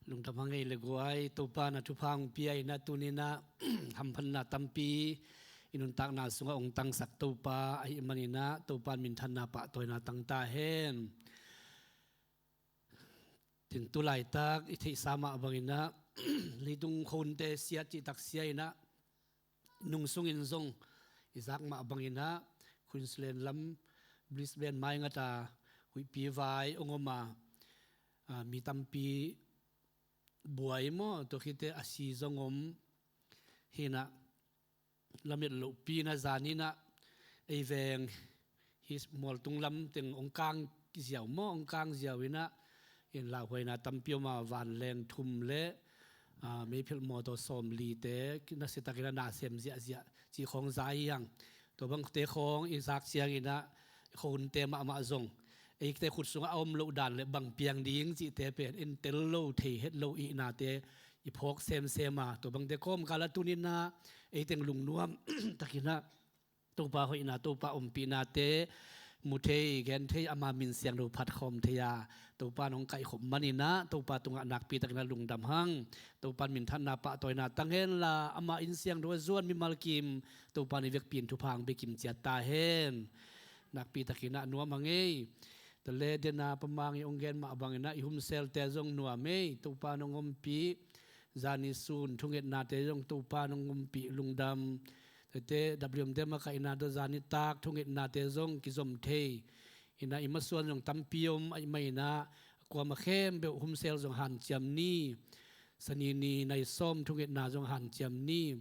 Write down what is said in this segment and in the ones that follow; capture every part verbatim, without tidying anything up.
Lungdam hang ei le guai, Topa na thupha hong pia in ah, tuni in ah hamphatna tampi i nuntakna sungah hong tangsak Topa ahih manin ah, Topa in minthanna pahtawina tang ta hen. Tin, tu laitak i theihsa mah bangin ah, leitung khuahunte sia cihtak sia in ah, nung sungin zong i zak mah bangin ah, Queensland lam, Brisbane mai ngat a huihpi vai hong om a, a, mi tampi buai maw, tua khitteh a si zong om hi in ah, lamet lohpi in ah zan in ah, ei veng hi mualtung lam teng hong kang ziau maw, hong kang ziau in ah, in lauhuaina tampi om a, vanleng thum le, a, meiphelh mawtaw sawmlite, nasia takin ah na sem ziahziah cih khawng za hi hang. Tua bangte khawng i zak ciangin ah, khuahunte mahmah zong eite khut sungah a om loh dan le bang piang ding cihte pen en tel lo, thei het lo ihnate i phawk semsem a, tua bangte kawmkal ah tuni in ah ei teng lungnuam takin ah Topa hoihna, Topa ompihnate mu thei, gen thei, ama min siangtho phat khawm thei a, Topa in hong kaihkhop manin ah, Topa tungah nakpi takin ah lungdam hang. Topa in minthanna pahtawina tang hen la, ama inn siangtho a zuan mimal kim, Topa in i vekpi in thupha hong pia kim ciat ta hen. Nakpi takin ah nuam hang ei. Tua le dena Pa Mang i hong gen mah bangin ah, i humselte zong nuam ei, Topa in hong ompih. Zani sun thungetnate zong Topa in hong ompih, lungdam. Tate W M te makaihna tawh zani tak thungetnate zong kizom thei in ah, i masuan zong tampi om ahih manin ah, kuamah khempeuh humsel zong hanciam ni. Sani ni nai sawm thungetna zong hanciam ni.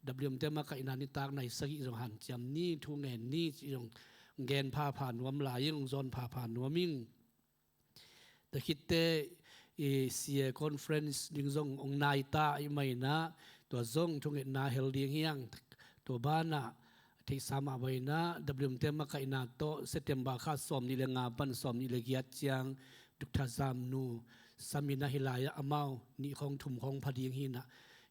W M te makaihna nitak nai sagih zong hanciam ni, thu ngen ni cih zong gen phapha nuam lai ing, hong zawn phapha nuam ing. Tua khitteh i C A conference ding zong hong nai ta ahih manin ah, tua zong thungetna hel ding hi hang. Tua banah theihsa mah bangin ah, W M te makaihna tawh September kha sawmnih le nga pan sawmnih le giat ciang Doctor Zamnu sam in ah, hih lai-ah amau nih khawng thum khawng pha ding hi in ah,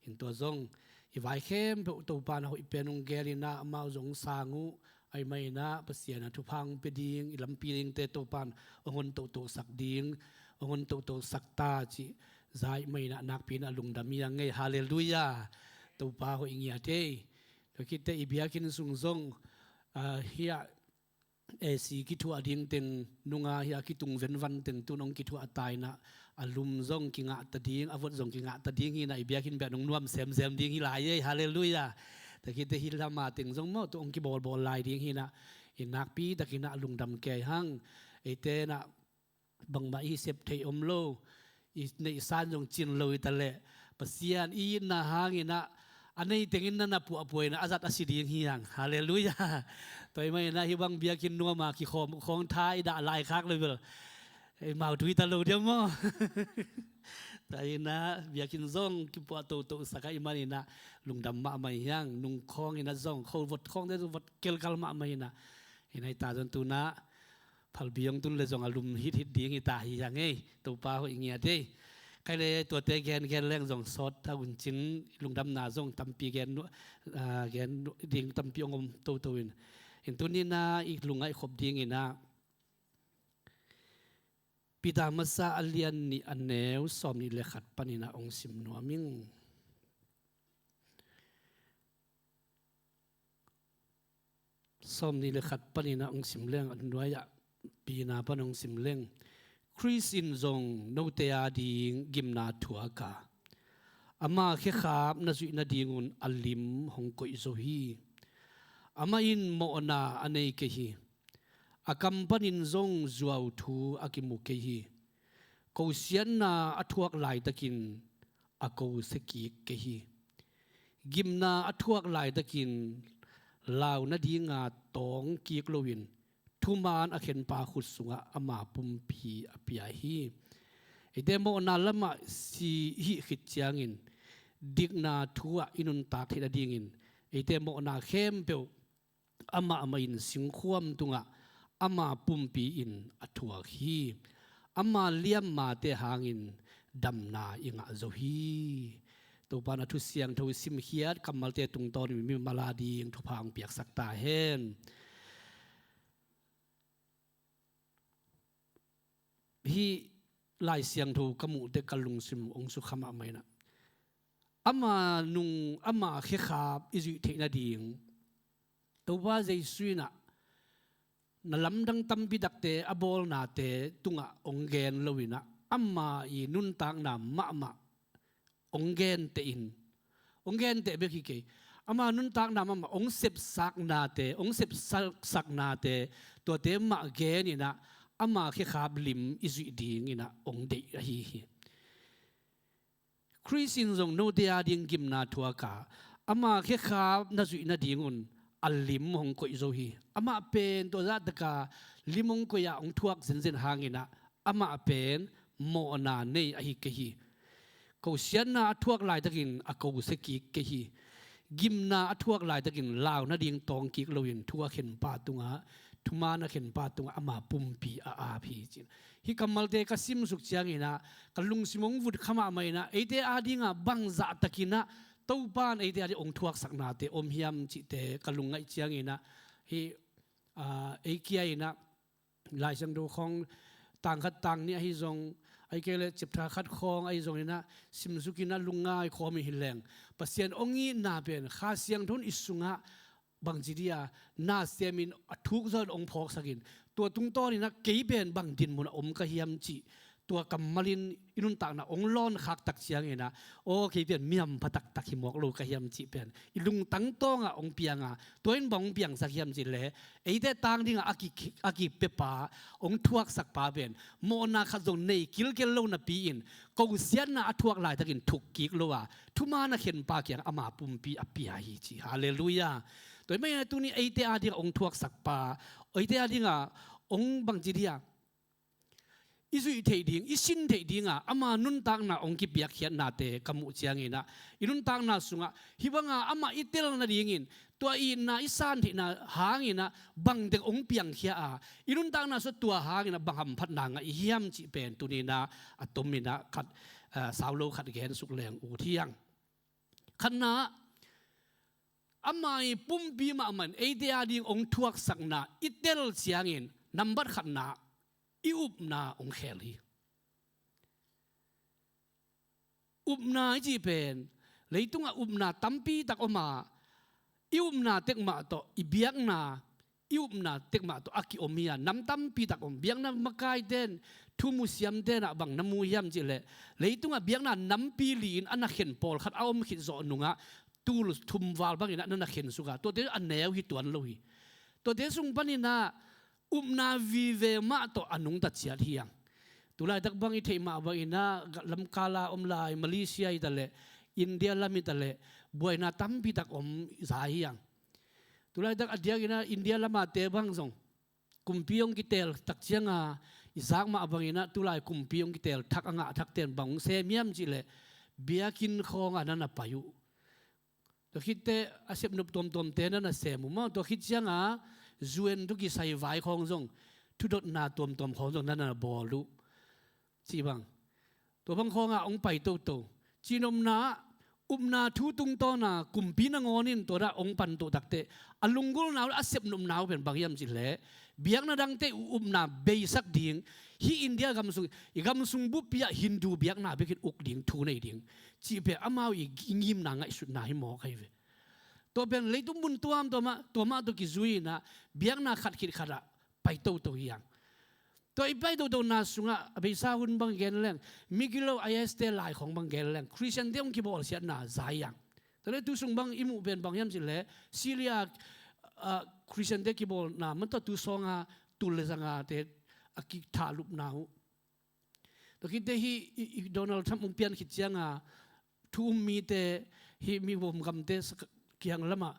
in tua zong i vai khempeuh Topa in a hoih pen hong gel in ah, amau zong sang uh, ahih manin ah Pasian in a thupha hong pia ding, i lampi dingte Topa in hong hon tohtohsak ding, hong hon tohtohsak ta cih za ahih manin ah nakpi in ah lungdam hi hang ei. Halleluiah. Topa hoih ngiat ei. Tua khitteh i biakinn sung zong, ah, hiah A C kithuah ding teng nunga hiah kitung venvan teng tun hong kithuah ta in ah, a lum zong kingah ta ding, a vot zong kingah ta ding hi in ah, i biakinn beh nong nuam semsem ding hi lai ei. Halleluiah. Tua khitteh hih lama teng zong maw, tu hong kibawlbawl lai ding hi in ah, i nakpi takin ah lungdam kei hang. Eite in ah bangmah i sep theih om lo, i neihsa in zong cin lo hi ta leh, Pasian i itna hangin ah, a nei tengin na na puahpuah in ah, a zat a si ding hi hang. Halleluiah. Tua ahih manin ah hih bang biakinn nuam a kikhawm khawng tha i dah laikhak le bel, ei mau tui ta lo diam maw? Tua ahih manin ah biakinn zong kipuah tohtohsak ahih manin ah lungdam mahmah hi hang. Nung khawng in ah zong, kho vot khawngte zong vot kelkal mahmah hi in ah, hi in ah, hi ta zong tu in ah phalbi hong tun le zong a lum hithit ding hi ta hi hang ei. Topa hoih ngiat ei. Kei le tuate gengen leng zong sawt a un cin, lungdamna zong tampi gen, ah, gen ding tampi hong om toto in. In tuni in ah i lungngaih khop ding in ah, Peter masa a lian nih a neu sawmnih le khat panin ah hong sim nuam ing. Sawmnih le khat panin ah hong sim leng, a nuai-ah pina pan hong sim leng. Khrist in zong note ading gimna thuak a, ama khekhap na zuih nadingun a lim hong koih zo hi. Amah in mawhna a nei kei hi. A kam panin zong zuauthu a kimu kei hi. Kosiatna a thuak laitakin a kosia kik kei hi. Gimna a thuak laitakin lau nadinga tawng kik loin thuman a khenpa khut sungah ama pumpi a pia hi. Eite mawhna lamah si i hih khit ciangin dikna thu-ah i nuntak theih nadingin eite mawhna khempeuh amah mah in singkhuam tungah ama pumpi in a thuak hi. Ama liammate hangin damna i ngah zo hi. Topa in a thu siangtho i simkhiat kammalte tungtawnin mimal ading thupha hong piaksak ta hen. Hih Lai Siangtho ka muhte ka lungsim hong sukha mahmah inah, ama nung, ama khekhap i zuih theih nading Topa Jesu inah na lamdang tampi takte a bawlnate tungah hong gen lo inah, ama i nuntakna mahmah hong genteh in, hong genteh bek hi kei, ama nuntakna mahmah hong sepsaknate, hong sepsaknate, tuate mah gen inah, ama khekhap lim i zuih ding inah hong deih ahi hi. Khrist in zong note ading gimna thuak a, ama khekhap na zuih nadingun a lim hong koih zo hi. Amah pen tua zahtaka lim hong koih a hong thuak zenzen hang inah, amah pen mawhna nei ahi kei hi. Kosiatna a thuak laitakin a kosia kik kei hi. Gimna a thuak laitakin lau nading tawng kik loin thu a khenpa tungah, thuman a khenpa tungah ama pumpi a ap hi, ci. Hih kammalte ka simsuk ciang inah ka lungsim hong vut kha mahmah inah, eite adingah bangzah takinah Topa in eite ading hong thuaksaknate om hiam cihte ka lungngaih ciang inah, hih, ah, ei kia inah Lai Siangtho khawng tang khat tang nih ahi zong, ahih kei leh chapter khat khawng ahi zong inah simsuk inah lungngai khawm hi leng, Pasian hong itna pen Kha Siangtho in i sungah bangci dia na semin a thuk zaw in hong phawksak in, tua tungtawn inah kei pen bang dinmun a om ka hiam cih, tua kammal in i nuntakna hong lawn khak tak ciang inah, aw, kei pen mi hampha taktak hi mawk lo ka hiam cih pen i lungtang tawngah hong piang a, tua in bang hong piangsak hiam cih leh, eite tang dingah a ki, a kipiapa, hong thuaksakpa pen mawhna khat zong nei kilkel lo napi-in, kosiatna a thuak laitakin thuk kik lo a, thuman a khenpa kiang ama pumpi a pia hi, ci. Halleluiah. Tua ahih manin tuni eite adingah hong thuaksakpa, eite adingah hong bangci dia i zuih theih ding, i sin theih dinga ama nuntakna hong kipiakkhiatnate ka muh ciang inah, i nuntakna sungah hih banga amah i tel nadingin, tua itna i san theihna hang inah bang dek hong piangkhia a, i nuntakna sungah tua hang inah bang hamphatna ngah i hiam cih pen tuni inah a tom inah khat, eh, sau lo khat gensuk leng ut hi hang. Khatna, ama i pumpi mahmah in eite ading hong thuaksakna i tel ciangin, nambat khatna, i upna hong khel hi. Upna i cih pen, leitungah upna tampi tak om a, i upna tek mah tawh i biakna, i upna tek mah tawh a kiom hi a, nam tampi tak om. Biakna makaite in, thu musiamte in ah bang na mu hiam cih leh, leitungah biakna nampi li-in a na khen pawlkhat a om khit zawh nungah, tul thum val bangin ah na na khensuk a, tuate a neu hi tuan lo hi. Tuate sung panin ah upna vive mah tawh a nungta ciat hi hang. Tulaitak bang i theih mah bangin ah lamkal a om lai Malaysia hi ta leh, India lam hi ta leh, buaina tampi tak om zai hi hang. Tulaitak a diakin ah India lam a te bang zong kumpi hong kitel tak ciang a i zak mah bangin ah tulai kumpi hong kitel thak a ngah thakte in bang hong sem hiam cih leh, biakinn khawng ah na na pai uh. Tua khit teh a sepnop tuamtuamte na na sem uh maw, tua khit ciang a U N tawh kisai vai khawng zong, thudotna tuamtuam khawng zong na na bawl uh, ci bang. Tua bang khawng ah hong pai toto. Cihnopna ah, upna thu tungtawn a kumpi nangawn in tua dah hong pan toh tak teh, a lunggulhna uh, a sepnopna uh pen bang hiam cih leh, biakna dangte uh upna beisak ding, hih India gam sung, i gam sung buppi ah Hindu biakna bekin uk ding, thu nei ding cih pen amau i ngimna ngaihsutna hi mawk ahi ve. Tua pen leitung mun tuamtuam ah tua mah tawh kizui-in ah biakna khat khit khat ah pai toto hi hang. Tua i pai totona sungah a beisa hun bang gen leng, mi gilo I S te lai khawng bang gen leng, Khristiante hong kibawlsiatna zai hang. Tua leh tu sung bang i muh pen bang hiam cih leh, Syria, ah, Khristiante kibawlna mah tawh tu sawng a tul le za ngate a kithahlupna uh. Tua khit teh hih i, i Donald Trump hong pian khit ciang a thu um mite, hih mi vom gamte sak-, kiang lamah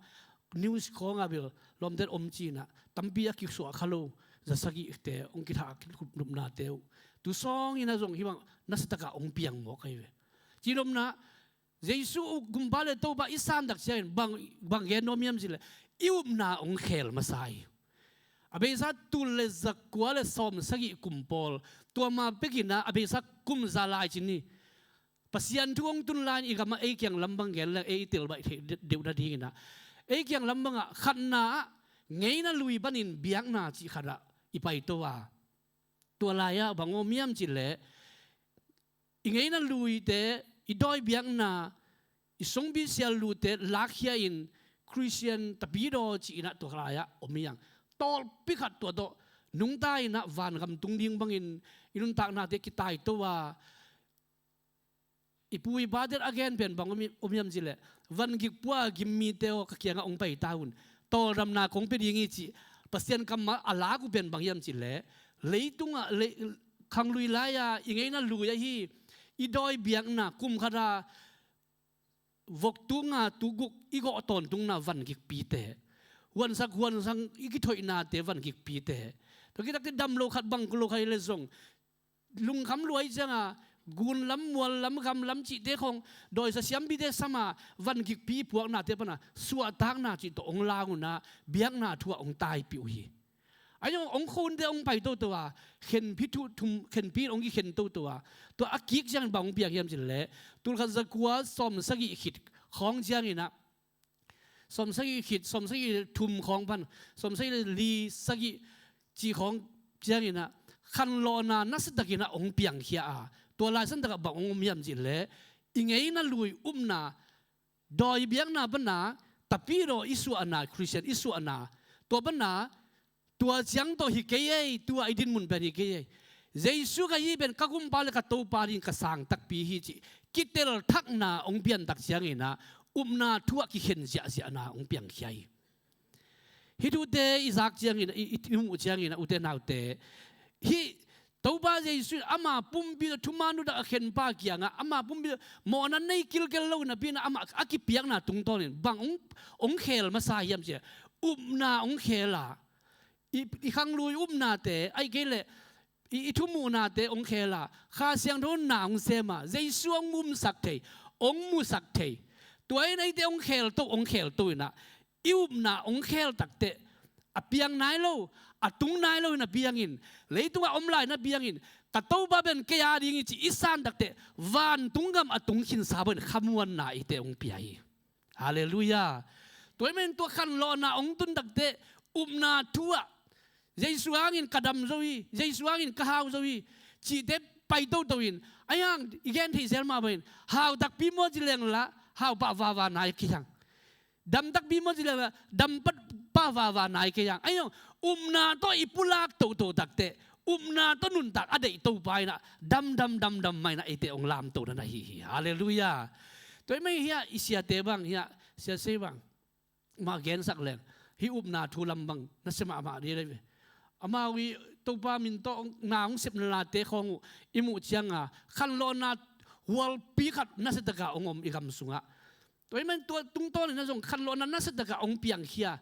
news khawng ah bel lawmte in om ci-in ah tampi a kisuah kha lo, za sagihte hong kithahlupnate uh. Tu sawngin ah zong hih bang nasa tak ah hong piang mawk ahi ve. Cihnopna, Jesu Kumpa le Topa i san tak ciangin bang, bang gen nuam hiam cih leh, i upna hong khel masa hi. A beisa tul le za kua le sawm sagih kum pawl, tua ma pekin ah a beisa kum za lai cin hi. Pasian thu hong tun lai-in i gam ah ei kiang lam bang gen leng, ei i tel baih theih de-, deuh nadingin ah, ei kiang lam bangah khatna ah ngeina lui panin biakna cih khat ah i paito a. Tua lai-ah bang om hiam cih leh, i ngeina luite, i dawi biakna, i songpi sial lute lakkhia in Khristian tapidaw ci-in ah tua lai-ah om hi hang. Tawlpi khat tua tawh nungta in ah vangam tung ding bangin i nuntaknate kitaito a, i pu i pate a gen pen bang om hiam cih leh, van gik pua a gim mite aw, ka kiangah hong pai ta un, tawldamna kong pia ding hi, cih Pasian kammal a lak uh pen bang hiam cih leh, leitungah, lei, khanglui lai-a i ngeina lui ahi, i dawi biakna, kum khat a vok tuk nga tuk guk i gawh tawntungna van gikpite, huansak huansang i kithoihnate van gikpite, tua kitakte dam lo khat bang lo khat hi leh zong, lungkham lua ahih ciangin, gun lam, mual lam, gam lam cihte khawng dawisa siampite sam a, van gikpi puaknate pan a suahtakna cih tawh hong la un ah, biakna thu ah hong taipih uh hi. Ahi zong hong khunte hong pai toto a, khenpi thu thum, khenpi in hong kikhen toto a, tua a kik ciangin bang hong piang hiam cih leh, tul khat za kua sawm sagih khit khawng ciangin ah, sawm sagih khit, sawm sagih thum khawng pan, sawm sagih li sagih cih khawng ciangin ah, khanlawhna nasiatakin ah hong piangkhia a, tua laisan takah bang hong om hiam cih leh, i ngeina lui upna, dawi biakna pan a, tapidaw i suahna, Khristian i suahna, tua pan a, tua ciang tawh hi kei ei, tua i dinmun pen hi kei ei. Jesu ka hi pen ka gumpa le ka Topa ding ka sang takpi hi cih kitelthakna hong piantak ciangin ah, upna thu ah kikhen ziahziahna hong piangkhia hi. Hih thute i zak ciangin, i, i, i muh ciangin ah, ute naute, hih Topa Jesu in ama pumpi tawh thuman nuntak a khenpa kiangah, ama pumpi tawh mawhna nei kilkel lo napi-in ah, amah a kipiakna tungtawn in bang hong, hong khel masa hiam cih leh, upna hong khel a, i, i khanglui upnate, ahih kei leh i, i thumuhnate hong khel a, Kha Siangtho in na hong sem a, Jesu hong umsak thei, hong musak thei. Tua in eite hong khelto, hong khelto in ah, i upna hong khel takteh, a piang nai lo, a tung nai lo hi napi hangin, leitungah om lai napi hangin, ka Topa pen kei a ding hi cih i san takteh, vantung gam a tung khinsa bangin khamuanna eite hong pia hi. Halleluiah. Tua ahih manin tua khanlawhna hong tun takteh, upna thu ah, Jesu hangin ka dam zo hi, Jesu hangin ka hau zo hi, cihte pai toto in, ahi hang i gen theih zel mah bangin, hau takpi maw ci leng lah, hau pah vava nai kei hang. Dam takpi maw ci leng lah, dam pah vava nai kei hang. Ahi zong, upna tawh i pulak toto takteh, upna tawh nuntak a deih Topa in ah, dam, dam, dam, dam mah in ah eite hong lamto na na hi hi. Halleluiah. Tua ahih manin hiah i siate bang, hiah sia sei bang, mah gensak leng, hih upna thu lam bang nasia mahmah ding hi ve. Amau i Topa min tawh na hong sepna late khawng uh i muh ciangin, khanlawhna hualpi khat nasiatakah hong om i gam sungah. Tua ahih manin tua tungtawn in ah zong khanlawhna nasiatakah hong piangkhia.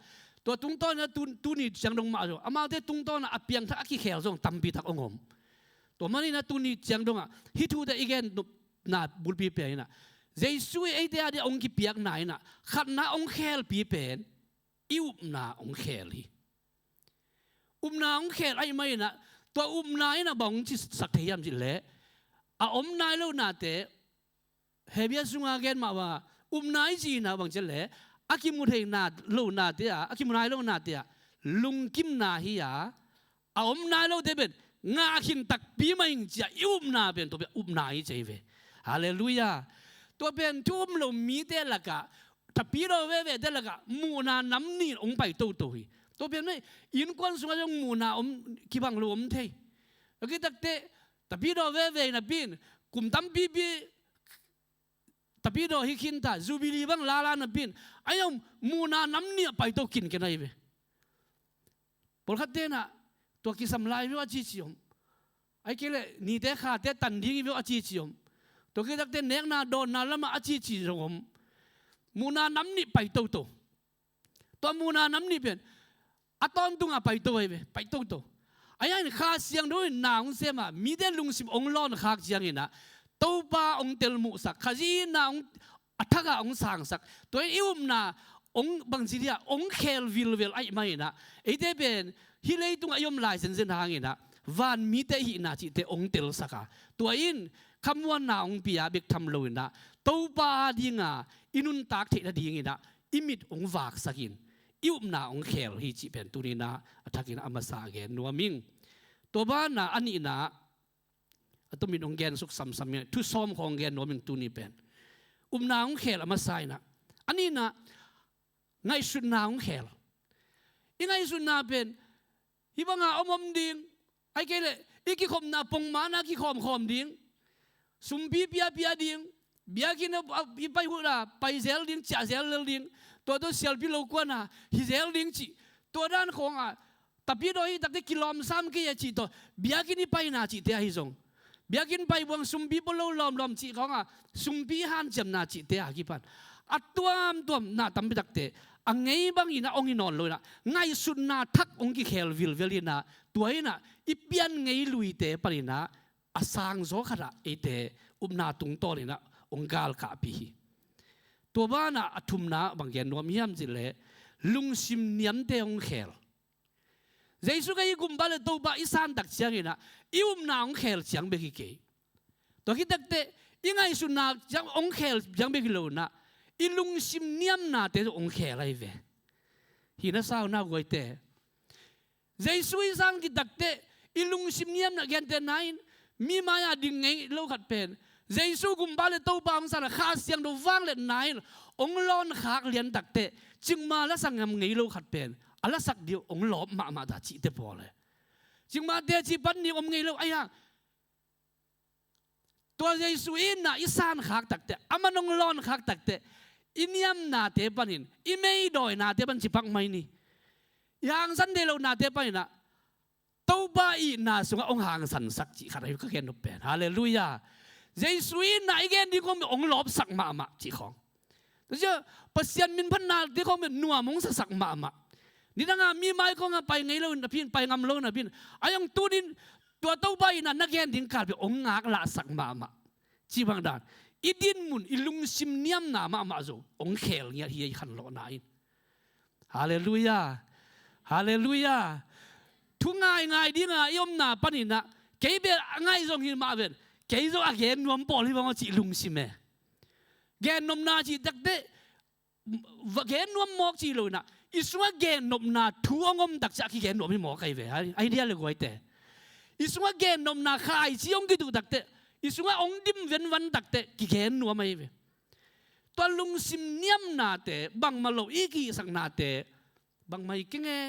Tua tungtawn in ah tu, tuni ciang dong mah zong, amaute tungtawn ah a piangthak a kikhel zong tampi tak hong om. Tua manin ah tuni ciang dongah hih thute i gen nopna bulpi pen in ah, Jesu in eite a dingin hong kipiakna in ah, khatna hong khelpi pen, i upna hong khel hi. Upna hong khel ahih manin ah, tua upna in ah bang hong cisak thei hiam cih leh, a om nai lonate, Hebru sunga gen mah bangin, upna i cihna bang ci leh, a kimu thei na lonate ah, a kimu nai lonate ah lungkimna hi a, a om nai lote pen ngah khin takpi mah ing ci-a i upna pen, tua pen upna hi ci hi ve. Halleluiah. Tua pen thu um lo mite lakah, tapidaw vevete lakah muhna nam nih hong pai toto hi. Tua pen mah innkuan sungah zong muhna om, kibang lo om thei. A kitakte, tapidaw veve napi-in, kum tampipi tapidaw hi khinta, Jubilee bang lala napi-in, ahi zong muhna nam nih a paito kinken ahi ve. Pawlkhatte in ah, tua kisam lai veu a cici om. Ahih kei leh nite khate tan ding hi veu a cici om. Tua kitakte nekna dawnna lamah a cici zong om. Muhna nam nih paito to. Tua muhna nam nih pen a tawntungah paito ahi ve, paito to. Ahi hangin Kha Siangtho in na hong sem a, mite lungsim hong lawnkhak ciangin ah, Topa hong telmuhsak, Khazih in na hong, a thakah hong sangsak. Tua in i upna hong bangci dih ah, hong khel vilvel ahih manin ah, eite pen hih leitungah i om lai zenzen hangin ah, van mite i hihna cihte hong telsak a, tua in khamuanna hong pia bek tham loin ah, Topa a dinga i nuntak theih nadingin ah, i mit hong vaksak in, i upna hong khel hi cih pen tuni-in ah a thakin a masa a gen nuam ing. Tua banah a nihna, A tomin hong gen suk samsam ing, thu sawm khawng gen nuam ing tuni pen. Upna hong khel a masa in ah. A nihna, ngaihsutna hong khel. I ngaihsutna pen hih banga om om ding, ahih kei leh i kikhopna pongmana kikhawmkhawm ding, sumpi piapia ding, biakinn a i pai huna pai zel ding, ciah zel lel ding, tua tawh sialpi lo kuana hi zel ding cih, tua dan khawngah, tapidaw hi takte kilawmsam kei a cih tawh, biakinn i paina cihte ahi zong, biakinn paibuang sumpi pua lo lawmlawm cih khawngah, sumpi hanciamna cihte a kipan a tuamtuam na tampi takte a ngei bangin a ong hi nawn lo in ah, ngaihsutna thak ong kikhel vilvel in ah, tua in ah i pian ngei luite panin ah a sangzaw khatah eite upna tungtawn in ah ong galkahpih hi. Tua banah a thumna bang gen nuam hiam cih leh lungsim niamte ong khel. Jesu kei hi gumpa le Topa i santak ciangin ah i upna hong khel ciang bek hi kei. Tua khit takte i ngaihsutna ciang hong khel ciang bek hi lo in ah i lungsim niamnate hong khel ahi ve. Hi na sau na guaite. Jesu i sang khit takte i lungsim niamna gentehna in mi mai-ah ding ngei lo khat pen Jesu gumpa le Topa hong san a Kha Siangtho vangliatna in hong lawnkhak lian takte, cikmah lasak ngam ngei lo khat pen a lasak ding hong lawp mahmah ta cihte pawl e. Cikmah teci pan ding om ngei lo, ahi hang tua Jesu itna i sankhak takte, aman hong lawnkhak takte, i niamnate panin, i meidawinate pan cipak mai ni. I hangsan thei lonate panin ah Topa itna sungah hong hangsansak cih khat ahi ka gen nop pen. Halleluiah. Jesu itna i gen ding khawng hong lawpsak mahmah cih khawng. Tua ciang Pasian minphatna ding khawng nuam hong sasak mahmah. Nidanga mi mai khawngah pai ngei lo napi in, pai ngam lo napi in, a hong tunin tua Topa itna na gen ding kalpi hong ngaklahsak mahmah. Cih bang dan i dinmun, i lungsim niamna mahmah zo hong khel ngiat hi, i khanlawhna in. Halleluiah. Halleluiah. Thu ngaingai dinga i omna panin ah kei bel a ngai zong hi mah ven, kei zong a gen nuam pawl hi bang aw cih lungsim e. Gennopna cih takte va gen nuam mawk cih lo in ah, i sungah gennopna thu hong om tak ciang kigen nuam hi mawk ahi ve. Ahi dia le guaite. I sungah gennopna khaici hong kituh takte, i sungah hong dim venvan takte kigen nuam ahi ve. Tua lungsim niamnate, bangmah lo i kihsaknate bangmah hi keng e.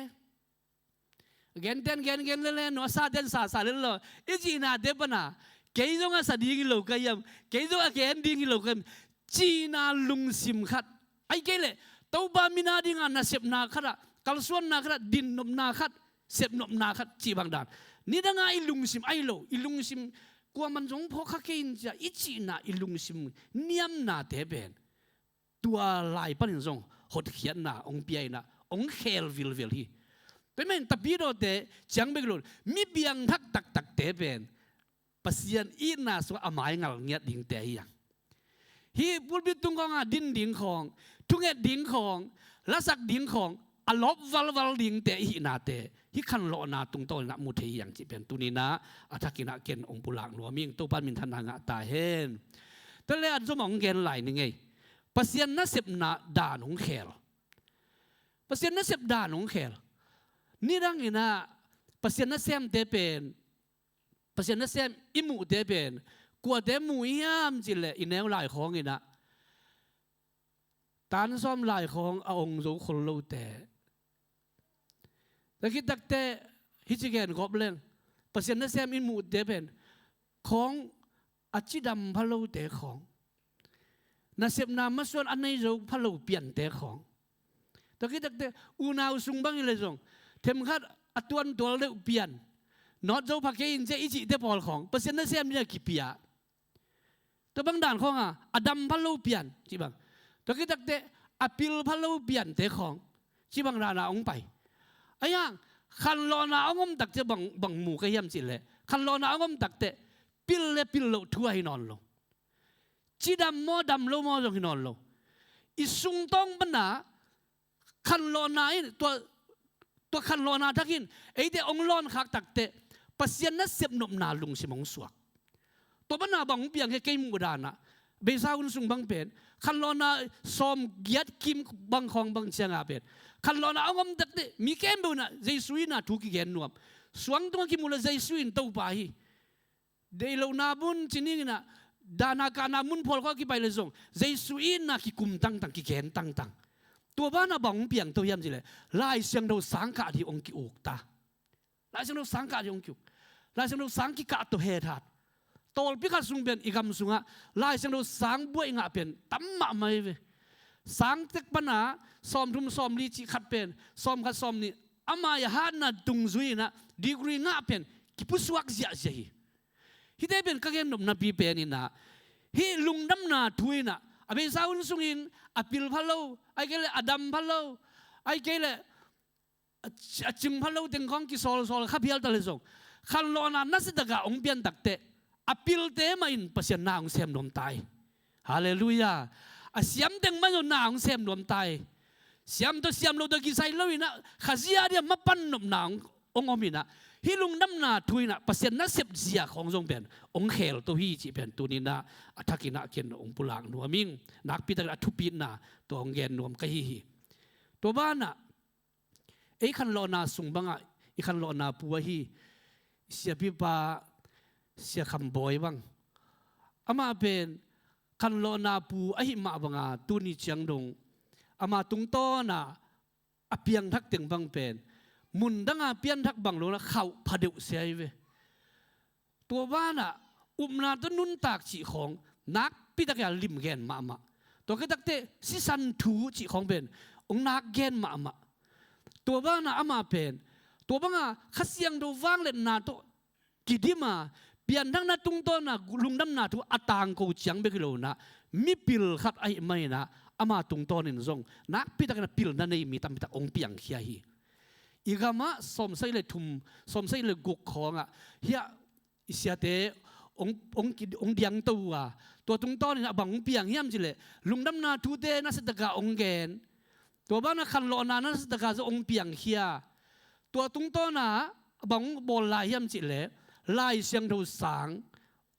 Genten gen gen lele, no a saten sa sa lele lo i cihnate pana, kei zong a sa ding hi lo ka hiam, kei zong a gen ding hi lo ka hiam, cihna lungsim khat. Ahih kei leh Topa min a dinga nasepna khatah, kalsuanna khatah, dinnopna khat, sepnopna khat cih bang dan. Nidanga i lungsim ahi lo, i lungsim kuaman zong phawk kha kei in cia i cihna, i lungsim niamnate pen tua lai panin zong hotkhiatna hong pia in ah hong khel vilvel hi. Tua manin tapidawte ciang bek lo, mi piangthak taktakte pen Pasian itna sungah a maingal ngiat dingte hi hang. Hih pulpit tung khawngah din ding khawng, thunget ding khawng, lasak ding khawng a lawp valval dingte i hihnate hih khanlawhna tungtawn in ah mu thei hi hang cih pen tuni in ah a thakin ah ken hong pulak nuam ing. Topa minthanna ngah ta hen. Tua leh a zom ah hong gen lai ni ngei. Pasian nasepna dan hong khel. Pasian nasep dan hong khel. Nidang in ah Pasian nasemte pen, Pasian nasem i muhte pen kuate mu hiam cih leh i neu lai khawng in ah tan sawm lai khawng a ong zo khol lote. Tua khit takte hih ci gen gawp leng, Pasian nasem i muhte pen khawng a cidam pha lote khawng, nasepna masuan a nei zo pha lo piante khawng. Tua khit takte unau sung bang hi leh zong themkhat a tuantual deuh pian, nawt zo pha kei in cia i cihte pawl khawng Pasian nasem dingin a kipia. Tua bang dan khawngah a dam pha lo pian cih bang. Tua khit takte a pil pha lo piante khawng cih bang danah hong pai. Ahi hang khanlawhna hong om takte bang, bang mu ka hiam cih leh, khanlawhna hong om takte pil le pil loh thu ahi nawn lo. Cidam maw dam lo maw zong hi nawn lo. I sungtawng pana khanlawhna in tua, tua khanlawhna thakin eite hong lawnkhak takte Pasian nasep nopna lungsim hong suak. Tua pana bang hong piang hi kei muh danah, beisa hun sung bang pen khanlawhna sawm giat kim bang khawng bang cianga pen khanlawhna hong om takte mi khempeuh in ah Jesu in ah thu kigen nuam. Suang tungah kimu leh Jesu in Topa hi. Deih lohna mun ci ning inah, dahna kahna mun phual khawng a kipai leh zong Jesu itna kikum tangtang, kigen tangtang. Tua banah bang hong piang to hiam cih leh, Lai Siangtho sang kah ding hong ki-uk ta. Lai Siangtho sang kah ding hong ki-uk. Lai Siangtho sang kikah tawh hethat. Tawlpi khat sung pen i gam sungah Lai Siangtho sang buaih ngah pen tam mahmah hi ve. Sang tek pana sawmthum sawmli cih khat pen, sawmkhat sawmnih, ama i a hatna dungzui inah degree ngah pen kipusuak ziahziah hi. Hihte pen ka gennopnapi pen inah, hih lungdamna thu inah a beisa hun sungin a pil pha lo, ahih kei leh a dam pha lo, ahih kei leh a ci-, a cing pha lo teng khawng kisawlsawl kha phial ta leh zong, khanlawhna nasia takin hong pian takteh a pilte mah in Pasian na hong sem nuam ta hi. Halleluiah. A siam teng mah in zong na hong sem nuam ta hi. Siam tawh siam lo tawh kisai lo inah, Kha zi a dingin mapan nopna hong, hong om inah, hih lungdamna thu inah Pasian nasep zia khawng zong pen hong khel to hi cih pen tuni inah a thak inah ken hong pulak nuam ing. Nakpi takin a thupitna tua hong gen nuam ka hi hi. Tua banah ei khanlawhna sung bangah i khanlawhna pu ahi siapipa Sia Kham Bawi bang, amah pen khanlawhna pu ahih mah banga tuni ciang dong ama tungtawnah a piangthak teng bang pen mun danga pianthak bang lo inah khauh pha deuh sia hi ve. Tua banah upna tawh nuntak cih khawng nakpi takin a lim gen mahmah. Tua khit takteh sisan thu cih khawng pen hong nak gen mahmah. Tua banah amah pen tua banga Kha Siangtho vangliatna tawh kidim a, pianthakna tungtawna lungdamna thu a tangko ciang bek hi lo inah, mipil khat ahih manin ah ama tungtawnin zong nakpi takin a pilna nei mi tampi tak hong piangkhia hi. I gamah sawmsagih le thum, sawmsagih le guk khawngah hiah i siate hong, hong ki-, hong diangto uh a, tua tungtawnin ah bang hong piang hiam cih leh lungdamna thute nasia takin hong gen. Tua banah khanlawhna nasia takin zong hong piangkhia. Tua tungtawnah bang hong bawl lai hiam cih leh Lai Siangtho sang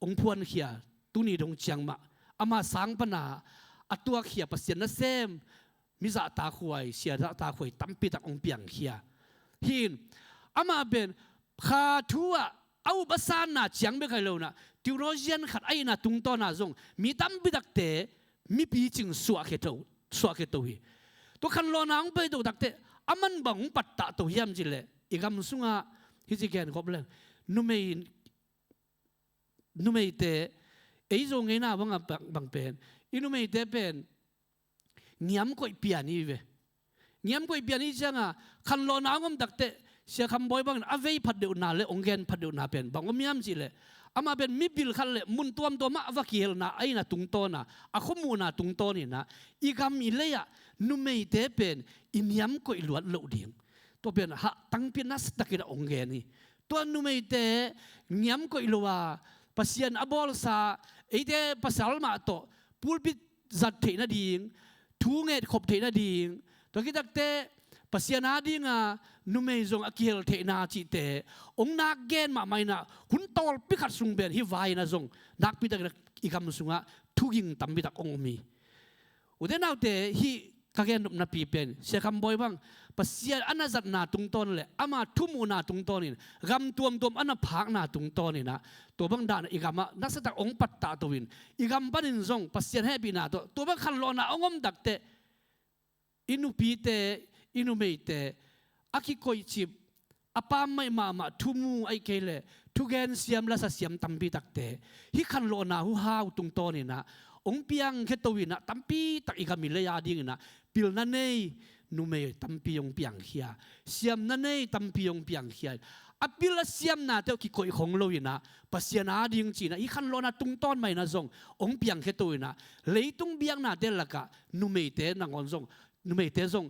hong phuankhia. Tuni dong ciang mah ama sang pana a tuakkhia Pasian nasem, mi zahtakhuai, sia zahtakhuai tampi tak hong piangkhia. Hi in, amah pen kha thu ah a up a sanna ciang bek hi lo inah, theologian khat ahihna tungtawna zong mi tampi takte mipi cing suahkhia to, suahkhia to hi. Tua khanlawhna hong pai to takteh aman bang hong pattah to hiam cih leh, i gam sungah hih ci gen khop leng, numei, numeite, ei Zo ngeina bangah bang, bang pen, i numeite pen ngiam koih pian hi ve. Ngiam koih pian hi ciangah khanlawhna hong om takteh Sia Kham Bawi bangin a vei phatdeuhna le hong gen phatdeuhna pen bang om hiam cih leh, amah pen mipil khat le mun tuamtuamah va kihelna ahihna tungtawna, a khuamuhna tungtawnin ah i gam i lei ah numeite pen i niam koih luat loh ding, tua pen hah tangpi nasia takin ah hong gen hi. Tua numeite ngiam koih lo a, Pasian a bawlsa eite pasal mah tawh pulpit zat theih nading, thu ngetkhop theih nading, tua khit takteh Pasian a dinga numei zong a kihel theihna cihte hong nak gen mahmah inah, hun tawlpi khat sung pen hih vai inah zong nakpi takin ah i gam sungah thuging tampi tak hong om hi. Ute naute, hih ka gennopnapi pen Sia Kham Bawi bang Pasian a na zatna tungtawn le ama thumuhna tungtawnin, gam tuamtuam a na phakna tungtawnin ah, tua bang dan i gamah nasia tak hong pattah to in, i gam panin zong Pasian hehpihna tawh tua bang khanlawhna hong om takteh i nupite, i numeite a kikoihcip, a pammaih mahmah thumu ahih kei leh thugen siam, lasa siam tampi takte hih khanlawhna huhau tungtawnin ah hong piangkhia to in ah, tampi tak i gam i lei a dingin ah pilna nei numei tampi hong piangkhia, siamna nei tampi hong piangkhia. A pil a siamnate uh kikoih khong lo in ah, Pasian a ding ci-in ah hih khanlawhna tungtawn mah in ah zong hong piangkhia to in ah, leitung biaknate lakah numeite nangawn zong, numeite zong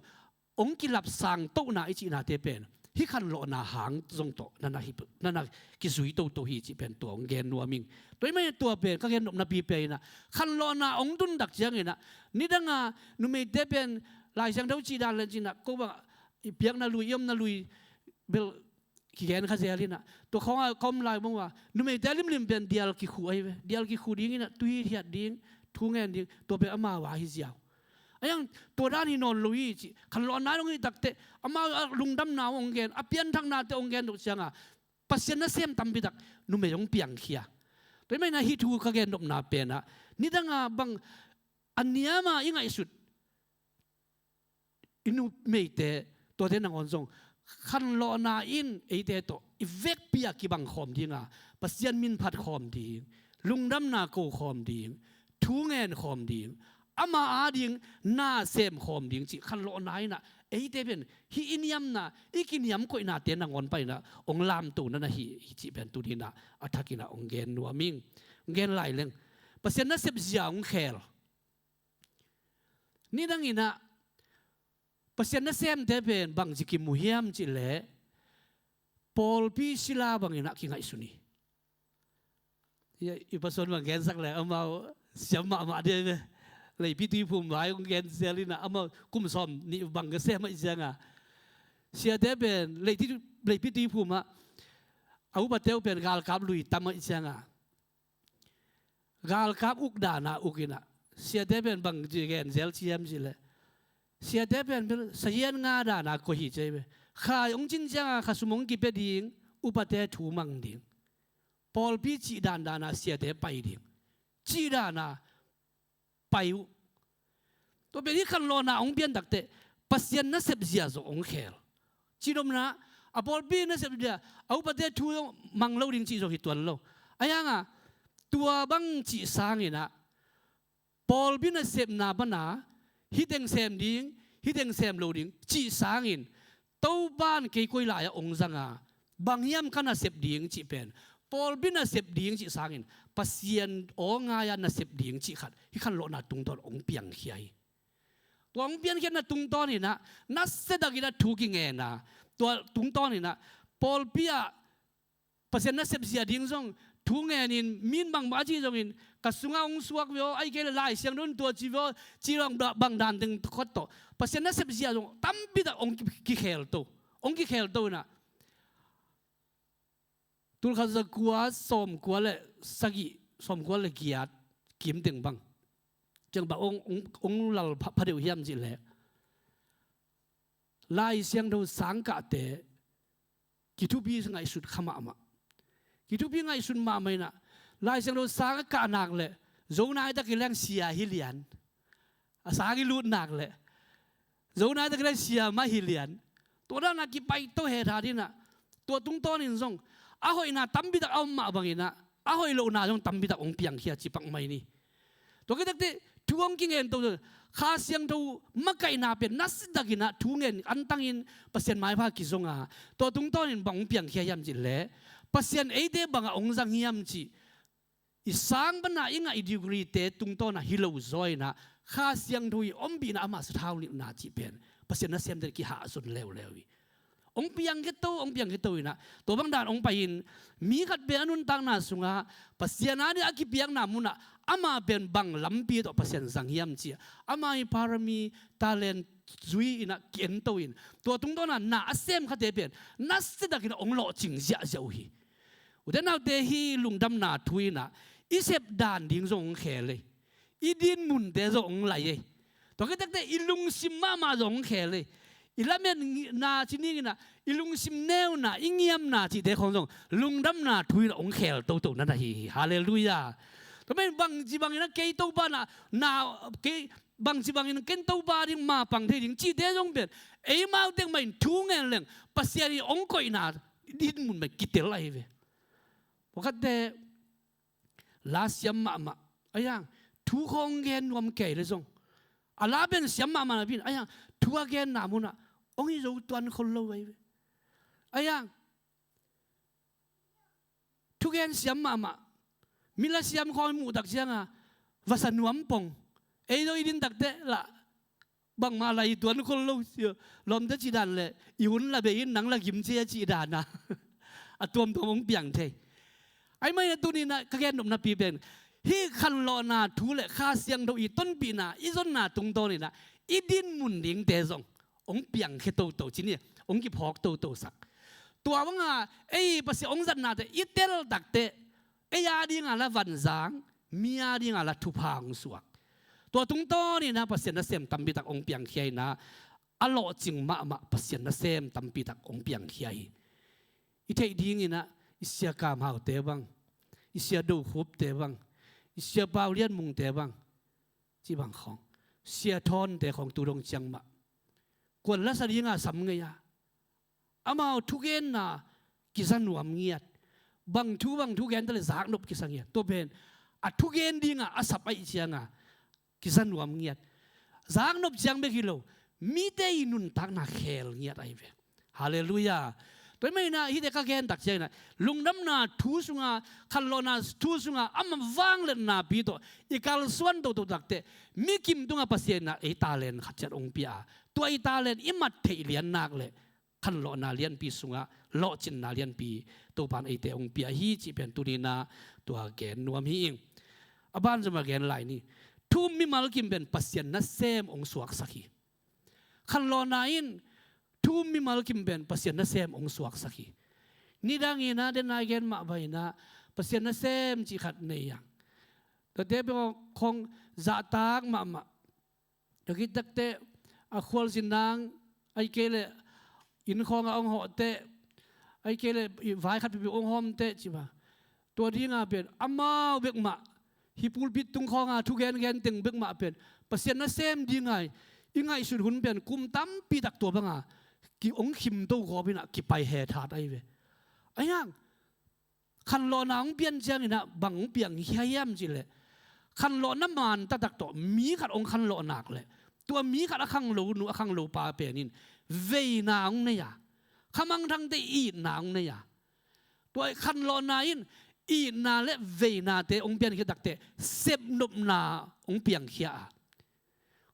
hong kilapsang tohna i cihnate pen hih khanlawhna hang zong tawh na na hi, na na kizui toto hi cih pen tua hong gen nuam ing. Tua ahih manin tua pen ka gennopnapi pen in ah, khanlawhna hong tun tak ciangin ah, nidanga numeite pen Lai Siangtho cih dan le cih in ah, ko bang i piakna lui, i omna lui bel kigen kha zel in ah, tua khawngah ka om lai bang uh a, numeite a limlim pen dial kikhu ahi ve. Dial kikhu ding in ah, tui hiat ding, thu ngen ding, tua pen amau a hi ziau. A hiang, tua dan hi nawn lo hi cih, khanlawhna hong hi takteh amau a lungdamna hong gen, a pianthaknate hong gen dok ciangah Pasian nasem tampi tak numei hong piangkhia. Tua ahih manin ah hih thu ka gen nopna pen ah, nidang a bang a niam a i ngaihsut i numeite, tuate nangawn zong khanlawhna in eite tawh i vekpi a kibang khawm ding a, Pasian min phat khawm ding, lungdamna ko khawm ding, thu ngen khawm ding, ama ading na sem khawm ding cih khanlawhna in ah eite pen hih i niamna, i kiniamkoihnate nangawn panin ah hong lamto na na hi hi cih pen tuni in ah a thak in ah hong gen nuam ing. Hong gen lai leng, Pasian nasep zia hong khel. Nidang in ah Pasian nasemte pen bangci kimu hiam cih leh, pawlpi sila bangin ah kingaihsun hi. I, i pastor bang gensak leh amau siam mahmah ding ve. Leipi tuiphum vai kong gen zel in ah, amau kum sawmnih bang ka sem ahih ciang a, siate pen leipi, leipi tuiphum ah a upate uh pen galkap lui tam ahih ciang a, galkap uk dan a uk in ah, siate pen bang ci gen zel ci hiam cih leh, siate pen pen sahian nga dan a koih hi ci hi ve. Khai hong cin ciang a khasum hong kipia ding, upate thu mang ding, pawlpi cih dandan a siate pai ding, cih dan a pai uh. Tua pen hih khanlawhna hong pian takteh Pasian nasep zia zong hong khel. Cih nopna, a pawlpi nasep zia, a upate thu zong mang lo ding cih zong hi tuan lo. Ahi hang a, tua bang cih sangin ah, pawlpi nasepna pan a, hih teng sem ding, hih teng sem lo ding cih sangin, Topa in kei koi lai ah hong zang a, bang hiam ka nasep ding cih pen, pawlpi nasep ding cih sangin Pasian aw ngai a nasep ding cih khat hih khanlawhna tungtawn hong piangkhia hi. Tua hong piankhiatna tungtawn in ah, nasia takin ah thu kingen a, tua tungtawn in ah, pawlpi ah Pasian nasep zia ding zong thu ngen in, mi in bangmah a cih zongin, ka sungah hong suak ve aw, ahih kei leh Lai Siangtho in tua ci ve aw, cih bang, bang dan teng khot tawh Pasian nasep zia zong tampi tak hong ki, kikhelto, hong kikhelto in ah, tulkhat zakua sawmkua le sagih, sawmkua le giat kim teng bang, ciang bang hong, hong, hong lal pha, pha deuh hiam cih leh, Lai Siangtho sang kahte kithupi ngaihsut kha mahmah. Kithupi ngaihsut mahmah in ah, Lai Siangtho sang a kah nak leh, zo nai tak i leng sia hi lian. A sang i lut nak leh, zo nai tak i leng sia mah hi lian. Tua dan a kipaito hethat in ah, tua tungtawn in zong a hoihna tampi tak a om mah bangin ah, a hoih lohna zong tampi tak hong piangkhia ci pak mai ni. Tua khit takteh thu hong kingen to, Kha Siangtho makaihna pen nasia takin ah thu ngen antangin Pasian maipha kizong a, tua tungtawn in bang hong piangkhia hiam cih leh, Pasian eite bang ah hong zang hiam cih, i sang pan a i ngaih degree-te tungtawn ah hi lo zaw in ah, Kha Siangtho i ompihna, ama sathau nilhna cih pen Pasian nasemte kihahzon leuleu hi. Hong piangkhia to, hong piangkhia to in ah, tua bang dan hong pai in, mi khat pen a nuntakna sungah Pasian ading a kipiakna munah ama pen bang lampi tawh Pasian zang hiam cih, ama i parami, talent zui in ah ki-en to in, tua tungtawn ah na a sem khate pen nasia takin ah hong lawhcing ziahziah uh hi. Ute naute, hih lungdamna thu in ah i sep dan ding zong hong khel ei. I dinmunte zong hong lai ei. Tua khit takteh i lungsim mahmah zong hong khel ei. I lametna ci ning in ah, i lungsim neuna, i ngiamna cihte khawng zong lungdamna thu in ah hong khel toto na na hi hi. Halleluiah. Tua manin bangci bangin ah kei Topa na, na, kei, bangci bangin ken Topa ding mapang thei ding cihte zong pen, eimau tek mah in thu ngen leng Pasian in hong koihna dinmun mah kitel ahi ve. Pawlkhatte la siam mahmah, ahi hang thu khawng gen nuam kei leh zong, a la pen siam mahmah napi in, ahi hang thu a genna munah hong hi zo tuan khol lo ahi ve. Ahi hang thugen siam mahmah, mi la siam khawng i muh tak ciang a, vasa nuam pong. Ei zong i din takteh lah bangmah lah i tuan khol lo sia. Lawmte cih dan leh, i hun lah bei in, nang lah gim ci a cih dan a, a tuamtuam hong piang thei. Ahih manin ah tuni in ah ka gen nopna pi pen, hih khanlawhna thu le Kha Siangtho i tonpihna, i zonna tungtawn in ah i dinmun dingte zong hong piangkhia toto ci ni, hong kiphawk totosak. Tua bang a ei Pasian hong zatnate i tel takteh, ei ading a lah vanzang, mi ading a lah thupha hong suak. Tua tungtawn in ah Pasian nasem tampi tak hong piangkhia in ah, a lawhcing mahmah Pasian nasem tampi tak hong piangkhia hi. I theih ding in ah, i Sia Kam Haute bang, I Sia Do Khupte bang, i Sia Pau Lian Mungte bang, ci bang khawng, Sia Thawnte khawng tu dong ciang mah kuan lasa dinga sam ngei a, amau thugenna kiza nuam ngiat. Bang thu bang thu gen ta le zaknop kisa ngiat. Tua pen a thugen dinga a sap ahih cianga kiza nuam ngiat. Zaknop ciang bek hi lo, mite i nuntakna khel ngiat ahi ve. Halleluiah. Tua ahih manin ah hihte ka gen tak ciangin ah lungdamna thu sunga, khanlawhna thu sunga a mavang le napi tawh i kalsuan toto takteh, mi kim tunga Pasian in ah ei talent khat ciat hong pia a, tua i talent i mat theih lian nak le khanlawhna lianpi sungah lawhcinna lianpi Topa'n eite hong pia hi cih pen tuni-in ah tua gen nuam hi ing. A ban zomah gen lai ni. Thu-um mimal kim pen Pasian nasem hong suaksak hi. Khanlawhna in thu-um mimal kim pen Pasian nasem hong suaksak hi. Nidangin ah, den a i gen mah bangin ah Pasian nasem cih khat nei a, tuate pen khawng zahtak mahmah. Tua khit takteh a khualzin nang, ahih kei leh inn khawngah hong hawhteh, ahih kei leh vai khat pipi hong hawmteh cih mah. Tua dinga pen amau bek mah, hih pulpit tung khawnga thugen gen teng bek mah pen Pasian nasem dinga i ngaihsut hun pen kum tampi tak tua banga ki hong khimto gawp in ah kipai hethat ahi ve. Ahi hang khanlawhna hong pian ciangin ah bang hong piangkhia hiam cih leh, khanlawhna man taktak tawh mi khat hong khanlawh nak leh, tua mi khat a khanglo nu a khanglo pa pen in veina hong nei a, khamangthangte itna hong nei a. Tua khanlawhna in itna le veinate hong piankhia takteh sepnopna hong piangkhia a.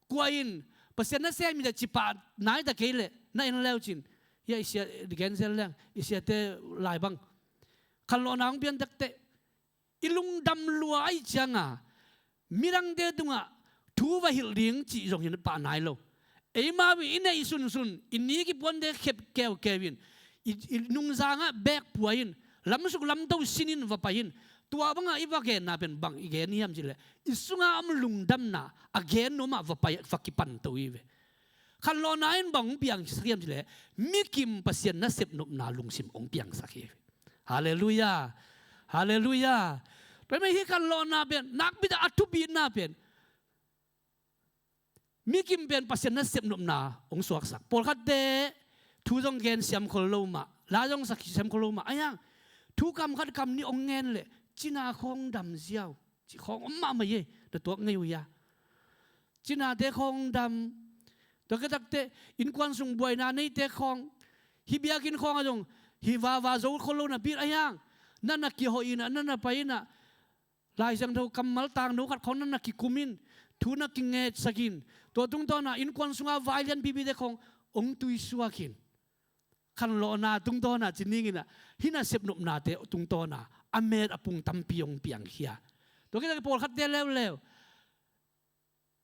Kua in Pasian nasem hi ta cih pah nai ta kei leh na en le uh cin, hia i sia, gen zel leng i siate lai bang, khanlawhna hong pian takteh i lungdam lua ahih cianga midangte tungah thu va hilh ding cih zong hi pah nai lo. Eimau in i neih sunsun i ni kipuante khep keukeu in, i, i nungzangah beek pua in, lamsuk lamto sin in va pai in, tua bangah i va genna pen bang i gen hiam cih leh, i sunga om lungdamna a gen nuamah va pai, va kipanto hi ve. Khanlawhna in bang hong piangsak hiam cih leh, mi kim Pasian nasepnopna lungsim hong piangsak hi ve. Halleluiah. Halleluiah. Tua ahih manin hih khanlawhna pen nakpi tak a thupitna pen mi kim pen Pasian nasepnopna hong suaksak. Pawlkhatte thu zong gen siam khol lo mah, la zong sak siam khol lo mah. Ahi hang thu kam khat kam nih hong ngen leh cina khawng dam ziau cih khawng om mahmah hi. Na tuak ngei uh hia? Cinate khawng dam. Tua khit takteh innkuan sung buaina neite khawng, hih biakinn khawngah zong hih vava zo khol lo napi, ahi hang na na kihoih in ah, na na pai in ah, Lai Siangtho kammal tangno khat khawng na na kikum in, thu na kingetsak in, tua tungtawn ah innkuan sunga vai lianpipite khawng hong tuisuak in. Khanlawhna tungtawn ah ci ning in ah, hih nasepnopnate tungtawn ah a met a pung tampi hong piangkhia. Tua khit takteh pawlkhatte leuleu,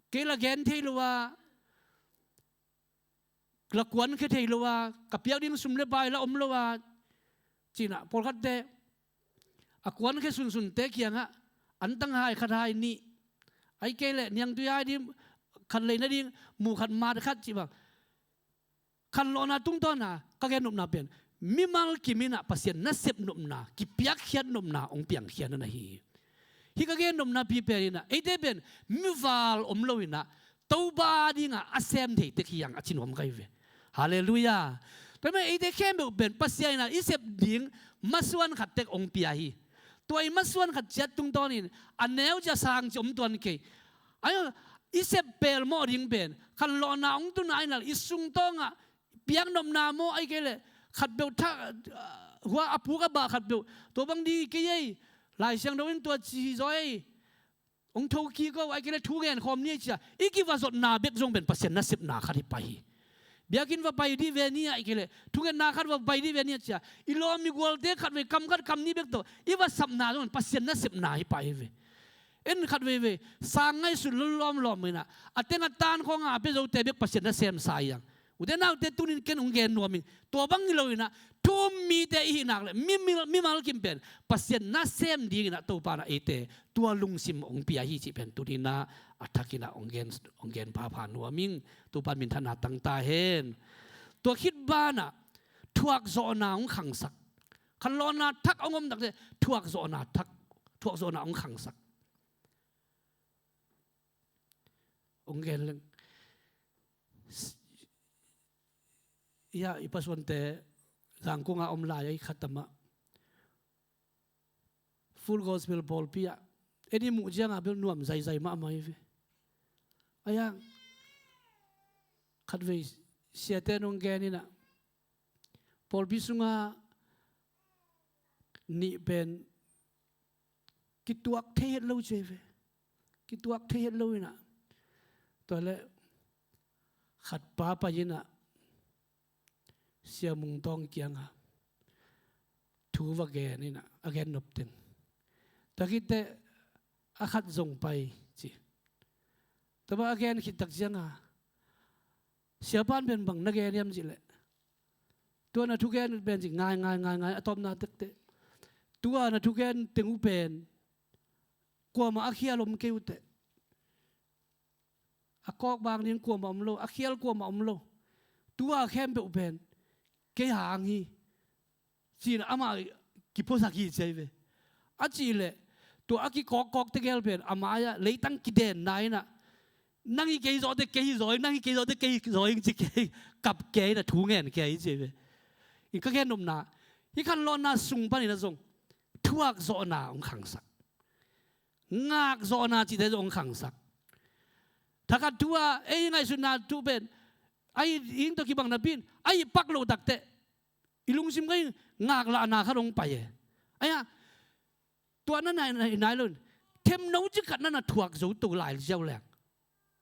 kei la gen thei lo a, la kuankhia thei lo a, ka piak ding sum le pai la om lo a, ci-in ah pawlkhatte a kuankhia sunsunte kiangah antang hai khat hai nih, ahih kei leh niangtui hai ding khat lei nading mu khat mat khat cih bang. Khanlawhna tungtawn ah ka gen nopna pen mimal kim in ah Pasian nasepnopna, kipiakkhiat nopna hong piangkhia na hi. Hih ka gen nopna pi pen in ah eite pen mival om lo in ah Topa dingah a sem thei tek hi hang a ci nuam ka hi ve. Halleluiah. Tua ahih manin eite khempeuh pen Pasian in ah i sep ding masuan khat tek hong pia hi. Tua i masuan khat ciat tungtawnin a neu ci a sang ci om tuan kei. Ahi zong i sep pelmawh ding pen khanlawhna hong tuna in ah i sungtawngah piaknopna maw, ahih kei leh khatpeuh thak, hua a puk a bah khatpeuh, tua bang ding hi kei ei, Lai Siangtho in tua ci hi zaw ei, hong thokik o, ahih kei leh thu ngen khawm ni ei ci-a i kivazotna bek zong pen Pasian nasepna khat hi pah hi. Biakinn va pai dih ve ni, ahih kei leh thungetna khat va pai dih ve ni ci-a i lawm i gualte khatvei kam khat kam nih bek tawh i va sapna zong pen Pasian nasepna hi pah hi ve. En khat veivei sang ngaihsut lawmlawm in ah a teng a tan khawngah a pia zote bek Pasian nasemsa hi hang. Ute naute, tuni-in ken hong gen nuam ing, tua bang hi lo in ah thu-um mite i hih nak leh mi, mi, mimal kim pen Pasian nasem ding in ah Topa in ah eite tua lungsim hong pia hi cih pen tuni-in ah a thak in ah hong gen, hong gen phapha nuam ing. Topa in minthanna tang ta hen. Tua khit banah thuakzawhna hong khangsak. Khanlawhna thak hong om tak teh thuakzawhna thak thuakzawhna hong khangsak. Hong gen leng. Ia, i pasuante Zangkong a om lai a, i khat amah Full Gospel pawlpi ah, en i muh ciangah bel nuam zaizai mahmah hi ve. Aia, khatvei siate nong gen inah, pawlpi sungah nih pen kituak thei het lo ci hi ve. Kituak thei het lo inah, tua leh khatpa pai inah Sia Mung Tawng kiangah thu va gen inah, a gen nop teng. Tua khit teh a khat zong pai ci. Tua bang a gen khit tak ciangah, siapa in pen bang na gen hiam cih leh, tua na thugen pen ci, ngai, ngai, ngai, ngai, a tawpna tekteh, tua na thugen teng uh pen kuamah a khial om kei uh teh. A kawk bang ding kuamah om lo, a khial kuamah om lo. Tua khempeuh pen kei hang hi, ci-in amah kiphuasak hi ci hi ve. A cih leh tua a kikawkkawk tegel pen a mai-ah leitang kidenna inah, nang hi kei zawh teh kei hi zaw ing, nang hi kei zawh teh kei hi zaw ing ci, kei kap kei inah thu ngen kei hi ci hi ve. In ka gen nopna, hih khanlawhna sung panin ah zong thuakzawhna hong khangsak, ngakzawhna cihte zong hong khangsak. Thakhat thu-ah ei ngaihsutna thu pen a hih ding tawh kibang napi-in a hih pak loh takteh i lungsim kei ngaklahna khat hong pai e. Aia, tua na nai, nai, nai lo in, themno ci khat na na thuak zo to lai ziau leng,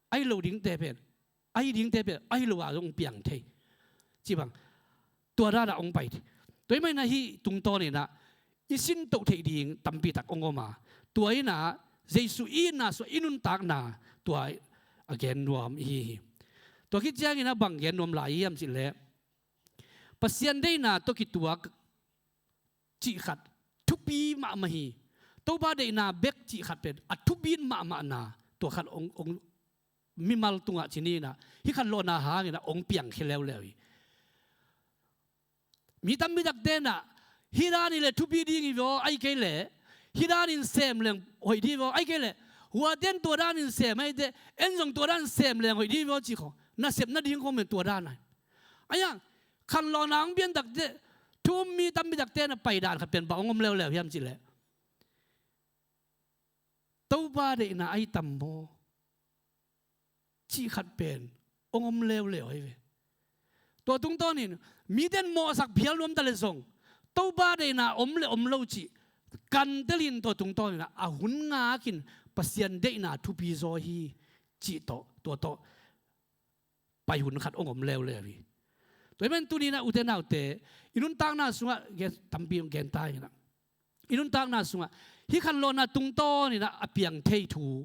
a hih lo dingte pen, a hih dingte pen a hih lo-ah zong piang thei. Ci bang, tua danah hong pai thei. Tua ahih manin ah hih tungtawn inah i sintoh theih ding tampi tak hong om a, tua inah Jesuh i itna sungah i nuntakna tua a gen nuam i hi hi. Tua khit ciangin ah bang gen nuam lai i hiam cih leh, Pasian deihna tawh kituak cih khat thupi mahmah hi. Topa deihna bek cih khat pen a thupi mahmahna, tua khat hong, hong, mimal tungah ci ni inah, hih khanlawhna hangin ah hong piangkhia leuleu hi. Mi tampi takte inah, hih dan hi leh thupi ding hi vaw, ahih kei leh hih danin sem leng hoih ding hi vaw, ahih kei leh huaten tua danin sem ahih teh en zong tua danin sem leng hoih ding hi vaw ci khawng, nasep nading khawng pen tua dan ahi. Aia, khanlawhna hong pian takteh thu um mi tampi takte inah paidan khat pen bang hong om leuleu hiam cih leh, Topa deihna ahi tam maw cih khat pen hong om leuleu ahi ve. Tua tungtawnin mite in mawhsak phial nuam ta leh zong, Topa deihna om le om lo cih kantelin tua tungtawnin ah a hun ngakin Pasian deihna thupi zaw hi cih tawh, tua tawh pai hun khat hong om leuleu hi. Tua ahih manin tuni inah ute naute, i nuntakna sungah gen, tampi hong gen ta inah, i nuntakna sungah hih khanlawhna tungtawn inah a piang thei thu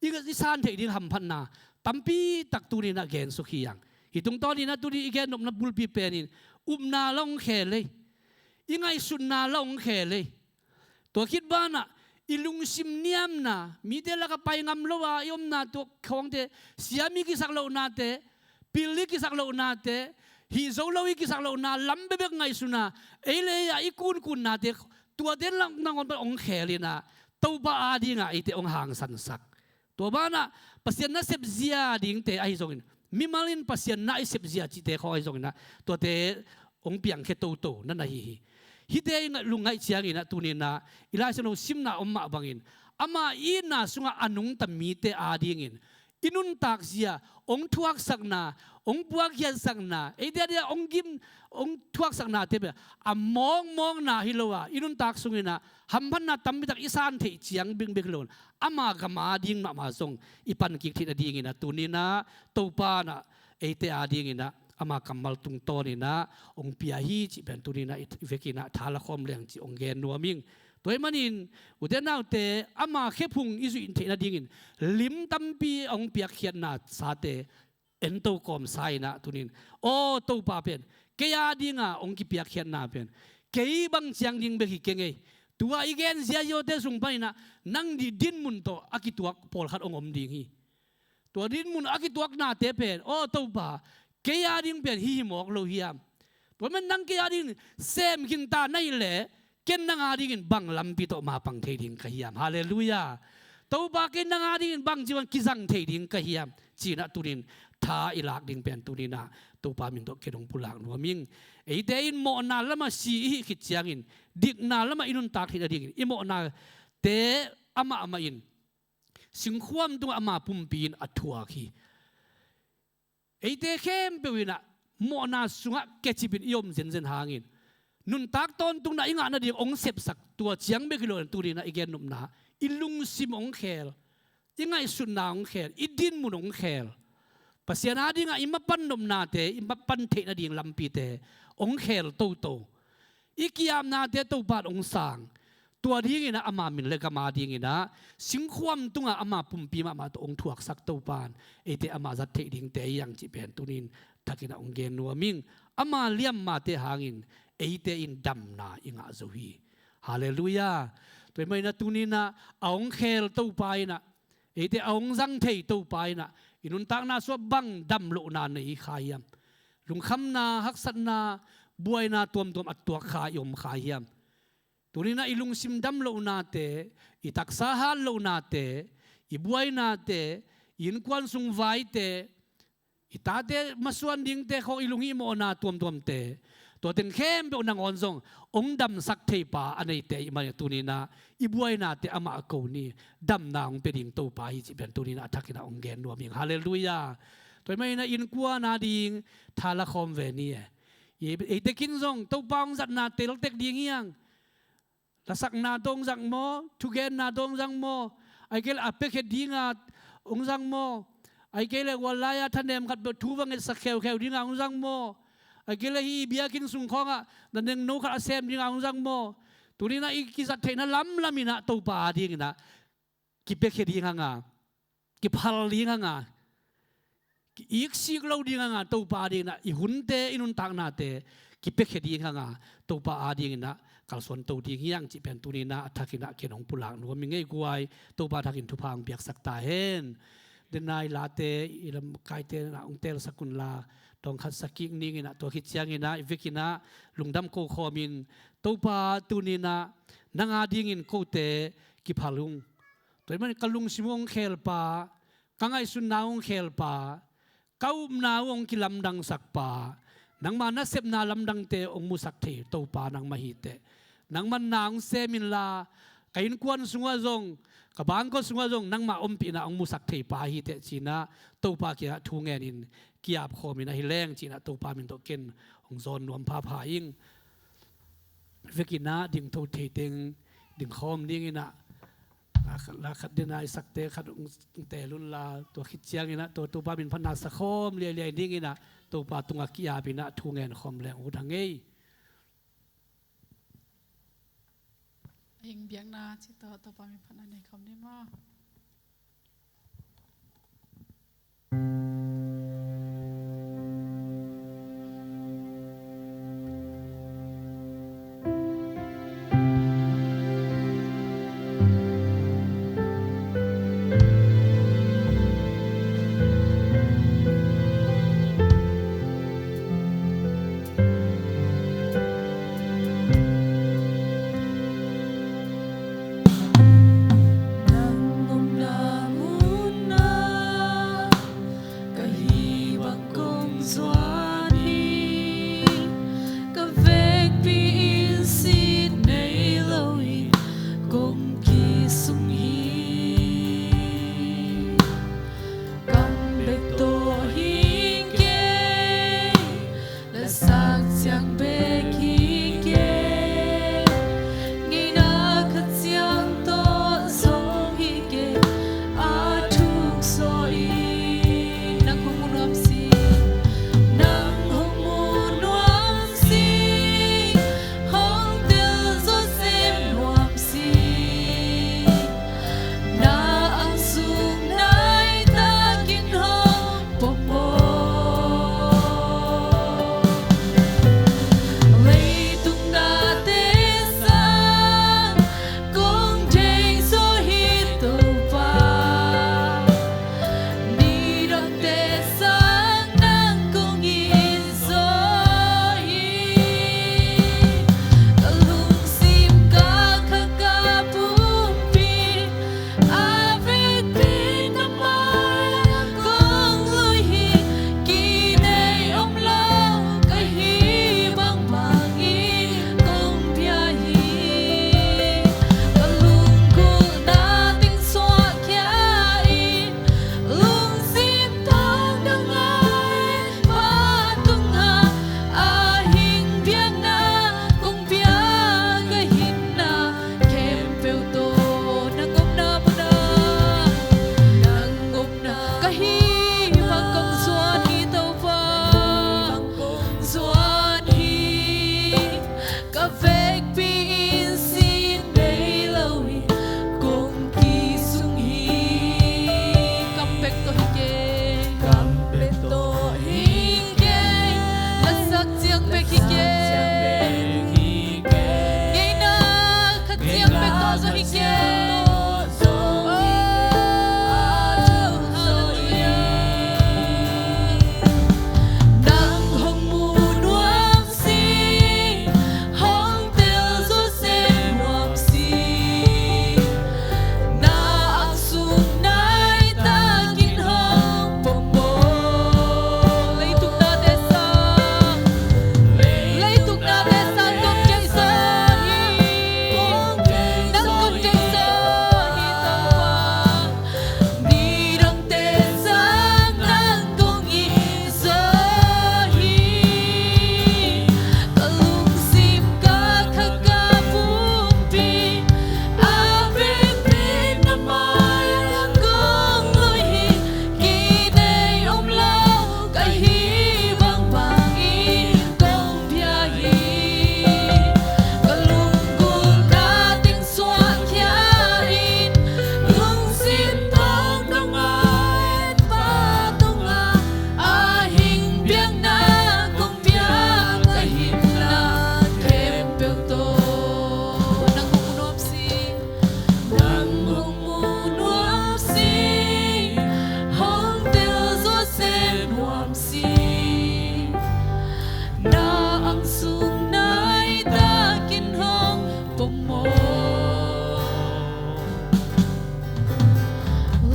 i, i san theih ding hamphatna tampi tak tuni inah gensuk hi hang. Hih tungtawn inah tuni i gen nopna bulpi penin upna la hong khel hi. I ngaihsutna la hong khel hi. Tua khit banah i lungsim niamna, mite lakah pai ngam lo a i omna, tua khawngte, siam i kisak lohnate, pil i kisak lohnate, hih zo lo i kisak lohna lam bekbek ngaihsun a, ei le ei ah i kunkunnate, tuate in lah nangawn pan hong khel inah Topa adingah eite hong hangsansak. Tua banah Pasian nasep zia dingte ahi zongin, mimal in Pasian na i sep zia cihte khawng ahi zongin ah, tuate hong piangkhia toto na na hi hi. Hihte i lungngaih ciangin ah, tuni inah i Lai Siangtho simna om mah bangin, ama itna sungah a nungta mite adingin i nuntak zia, hong thuaksakna, hong puakkhiatsakna, eite adia hong gim, hong thuaksaknate bek a mawkmawkna hi lo a, i nuntak sungin ah hamphatna tampi tak i san theih ciang bekbek lo in, ama gam ading mahmah zong i pankik theih nadingin ah, tuni inah Topa in ah eite adingin ah ama kammal tungtawn inah hong pia hi cih pen tuni inah i vekin ah tha la khawm leng cih hong gen nuam ing. Tua ahih manin ute naute, ama khephung i zuih theih nadingin lim tampi hong piakkhiatna sate en to kawmsa inah, tuni in, aw Topa pen kei adinga hong kipiakkhiatna pen kei bang ciang ding bek hi keng ei. Tua i gen ziaziate sung panin ah nang di dinmun tawh a kituak pawlkhat hong om ding hi. Tua dinmun a kituaknate pen, aw Topa, kei ading pen hih hi mawk lo hiam? Tua ahih manin nang kei ading sem khin ta na hih leh, Ken nang adingin bang lampi tawh mapang thei ding ka hiam? Halleluiah. Topa, ken nang adingin bang ci-in kizang thei ding ka hiam? Ci-in ah tunin tha i lak ding pen tuninah Topa min tawh ken hong pulak nuam ing. Eite in mawhna lamah si i hih khit ciangin dikna lamah i nuntak theih nadingin i mawhnate amah amah in singkhuam tungah ama pumpi in a thuak hi. Eite khempeuh inah mawhna sungah kecipin i om zenzen hangin nuntak tawntungna i ngah nading hong sepsak, tua ciang bek hi lo in tuninah i gennopna, i lungsim hong khel, i ngaihsutna hong khel, i dinmun hong khel. Pasian adingah i mapan nopnate, i mapan theih nading lampite hong khel toto. I ki-apnate Topa in hong sang. Tua dinginah ama min le gam adinginah singkhuam tungah ama pumpi mahmah tawh hong thuaksak Topa in eite ama zat theih dingte hi hang cih pen tunin thakinah hong gen nuam ing. Ama liammate hangin eite in damna i ngah zo hi. Halleluiah. Tua ahih maninah tuninah a hong khel Topa inah, eite a hong zang thei Topa inah i nuntakna sungah bang damlohna nei kha hiam? Lungkhamna, haksatna, buaina tuamtuam a tuak kha i om kha hiam? Tuninah i lungsim damlohnate, i taksa hatlohnate, i buainate, i innkuan sung vaite, i tate masuan dingte khawng, i lunghihmawhna tuamtuamte, tua teng khempeuh nangawn zong hong damsak thei pa a neite i hih manin tuninah i buainate amah ko ni. Damna hong pia ding Topa hi cih pen tuninah a thakinah hong gen nuam ing. Halleluiah. Tua ahih maninah innkuan ading tha la khawm ve ni e. Eite kin zong Topa hong zatna teltek ding hi hang. Lasakna dong zang maw, thugenna dong zang maw, ahih kei leh a piakhia dinga hong zang maw, ahih kei leh guallai-a thanem khat beuh thu va ngetsak kheukheu dinga hong zang maw, ahih kei leh hih biakinn sung khawngah na nengno khat a sem dinga hong zang maw? Tuninah i kizat theihna lamlam inah Topa adinginah kipiakhia ding hanga, kiphal ding hanga, ki-iksik lo ding hanga, Topa adinginah i hunte, i nuntaknate kipiakhia ding hanga, Topa adinginah kalsuan to ding hi hang cih pen tuninah a thakinah ken hong pulak nuam ing ei guai. Topa thakin thupha hong piaksak ta hen. Denai late i lamkaite nah hong telsak unla, tawngkhat sakik ninginah tua khit cianginah i vekinah lungdam ko khawmin, Topa tuninah nang adingin kote kiphal ung. Tua ahih manin ka lungsim uh hong khel pa, ka ngaihsutna uh hong khel pa, ka upna uh hong kilamdangsak pa, nangma nasepna lamdangte hong musak thei Topa nangmah hi teh. Nangman na hong sem inla, ka innkuan sungah zong, ka bangkua sungah zong nangma ompihna hong musak thei pa hi teh cinah Topa kiangah thu ngenin ki-ap khawmin ahi leng cinah Topa min tawh ken hong zawn nuam phapha ing. Vekinah ding tho thei teng ding khawm dinginah, la khat, la khat dinah i sakte khat hong tel unla, tua khit cianginah tua Topa min phatna sa khawm liailiai dinginah Topa tungah ki-apinah thu ngen khawm leng ut hang ei. Eng biakna cih tawh Topa min phatna nei khawm ni maw?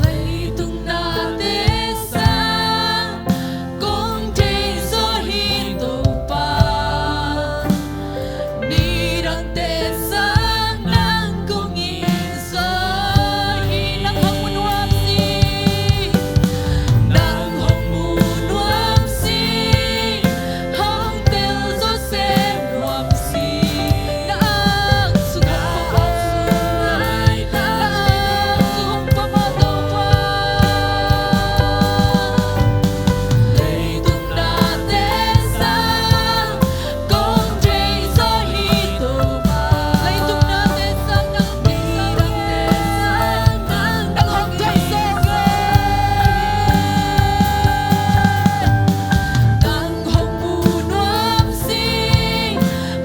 Leitung nate sang kong thei zaw hi Topa. Nidangte sang nang kong it zaw hi. Nang hong mu nuam sing, nang hong mu nuam sing, hong tel zaw sem nuam sing. Na ang sung hong pamawh, na ang sung hong pamawh Topa. Leitung nate sang kong thei zaw hi Topa. Leitung nate sang nang, nang hong thei zaw. Nang hong mu nuam sing,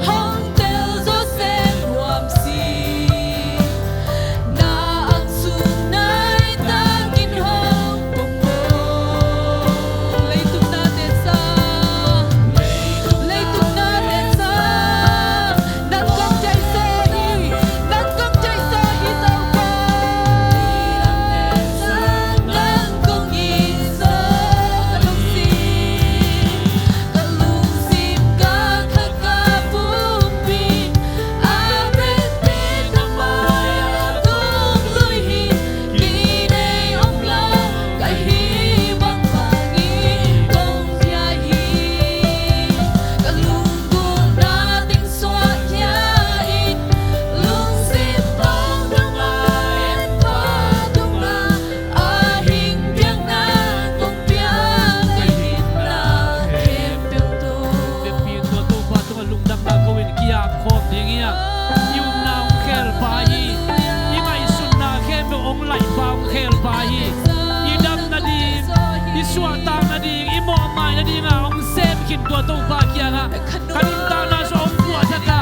hong tel zaw sem nuam sing. Na ang sung nai takin hong pamawh. Leitung nate sang, leitung nate sang nang kong thei zaw hi, nang kong thei zaw hi Topa. Nang kong it zaw ka lungsim, ka lungsim ka kha ka pumpi a vekpi na mai-ah kong lui hi. Kei nei om lo ka hih bangbang in kong pia hi. Ka lunggulhna teng suahkhia in, lungsim tawh nangmah en pha tungah a hing piakna kong pia ka hihna khempeuh tawh. Vekpi in tua Topa tungah lungdamna ko in ki-ap khawm ding hi a, i upna hong khel pa hi. I ngaihsutna khempeuh hong laih pa, hong khel pa hi. I dam nading, i suahtak nading, i mawhmai nading a hong sem khin tua Topa kiangah ka nuntakna sung hong puahsak a,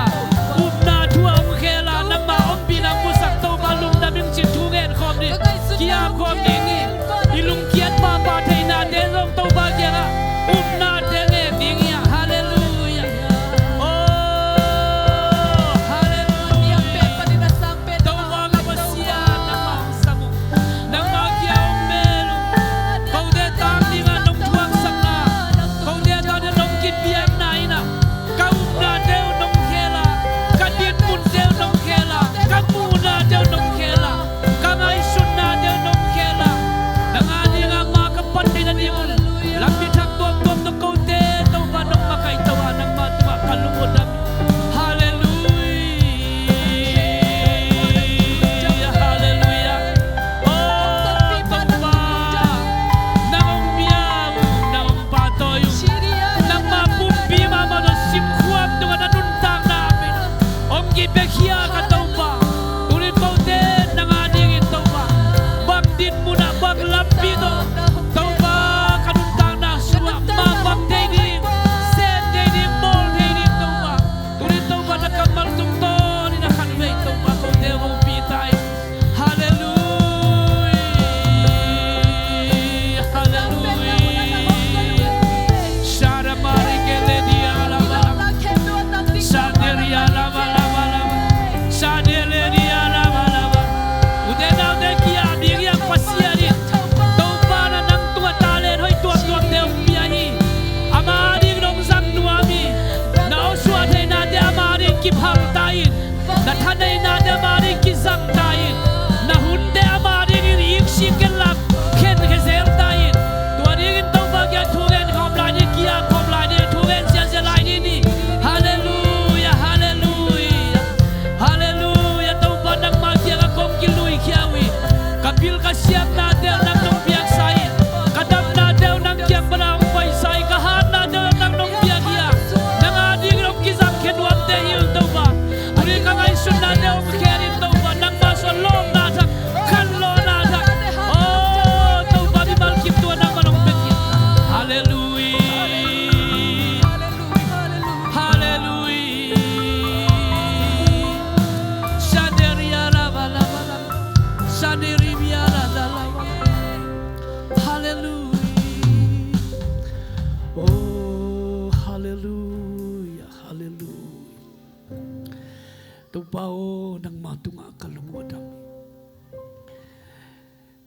upna thu a hong khel a, nangmah ompihna hong pusak Topa lungdam ing cih thu ngen khawm ding, ki-ap khawm ding hi. I lungkiat pahpah theihnate zong Topa kiangah upnate ngen ding hi a. Halleluiah. Oh, halleluiah. Topa ka Pasian, nangmah hong sam uh, nangmah kiang hong bel uh. Kote tang dingah nong thuaksakna, kote tang dingah nong kipiakna in ah, ka upna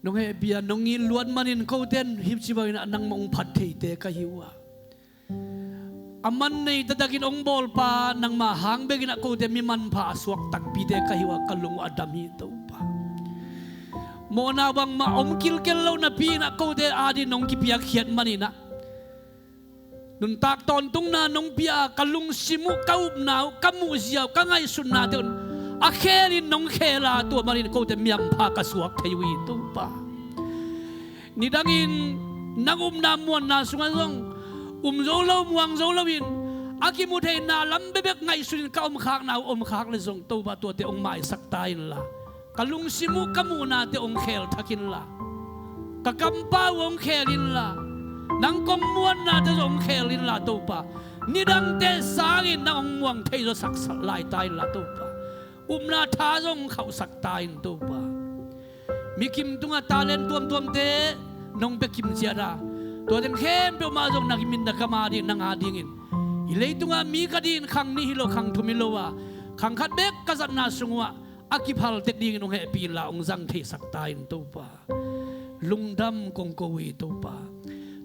Nong hehpih a, nong it luat manin kote in hih ci bangin ah nangmah hong phat theite ka hi uh a, a man nei taktakin hong bawlpa nangmah hang bekin ah kote mi manpha a suak takpite ka hi uh a, ka lung uh a dam hi Topa. Mawhna bangmah om kilkel lo napi in ah kote adingin nong kipiakkhiat manin ah nuntak tawntungna nong pia a, ka lungsim uh, ka upna uh, ka muhzia uh, ka ngaihsutnate un a khelin nong khel a, tua manin kote mi manpha ka suak thei uh hi Topa. Nidangin nang upna muanna sungah zong um zo lo, muang zo loin a kimu theihna lam bekbek ngaihsutin ka omkhakna uh omkhak leh zong Topa, tuate hong maisak ta inla, ka lungsim uh, ka muhnate hong khel thak inla, ka kampau uh hong khel inla, nang kong muannate zong hong khel inla Topa. Nidangte sangin nang hong muang thei zawsak laita inla Topa. Upna tha zong hong khauhsak ta in Topa. Mi kim tungah talent tuamtuamte nong pia kimciat a, tuate khempeuh mah zong na min na kam ading, nang adingin, hih leitungah mi khat in khang nih hi lo, khang thum hi lo a, khang khat bek ka zatna sung uh ah a kiphal tek dingin hong hehpih inla, hong zang theisak ta in Topa. Lungdam kong ko uh hi Topa.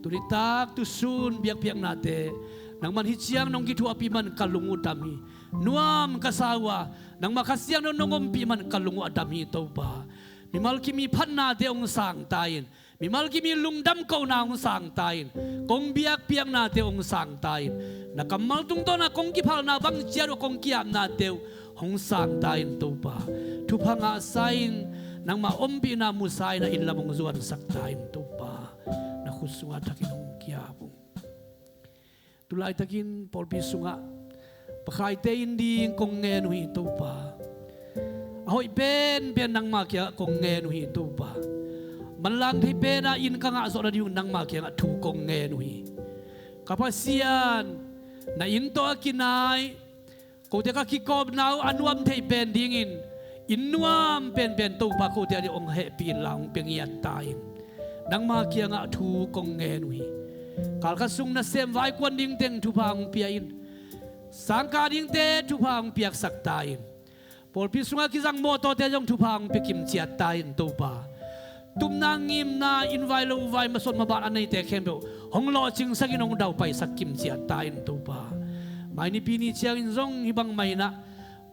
Tuni tak tusun biakpiaknate nangman hih ciang nong kithuahpih man ka lung uh dam hi. Nuam ka sa uh a, nangmah Kha Siangtho nong ompih man ka lung uh a dam hi Topa. Mimal kim ii phatnate hong sang ta in, mimal kim ii lungdam kohna hong sang ta in, kong biakpiaknate hong sang ta in, na kammal tungtawn a kong kiphalna bang ciat uh a kong ki-apnate uh hong sang ta in Topa. Thupha ngahsa in, nangmah ompihna musa in a inn lam hong zuansak ta in Topa. Na khut sungah thakin hong ki-ap ung. Tulaitakin pawlpi sungah pakhaite inn ding kong ngen uh hi Topa. A hoih penpen nangmah kiangah kong ngen uh hi Topa. Manlang thei pen a inn ka ngah zawh nading uh nangmah kiangah thu kong ngen uh hi. Ka Pasian, na inn tawh a kinai, kote ka kikawmna uh a nuam thei pen dingin inn nuam penpen Topa kote ading hong hehpih inla hong pia ngiat ta in. Nangmah kiangah thu kong ngen uh hi. Kalkhat sung nasem vaikuan ding teng thupha hong pia in. Sangkah dingte thupha hong piaksak ta in. Pawlpi sungah kizang mawtawte zong thupha hong pia kimciat ta in Topa. Tupna ngimna, inn vai lo vai, masot maban a neite khempeuh hong lawhcingsak in hong daupaisak kimciat ta in Topa. Mai Nipi ni ciangin zong hih bangmah in ah,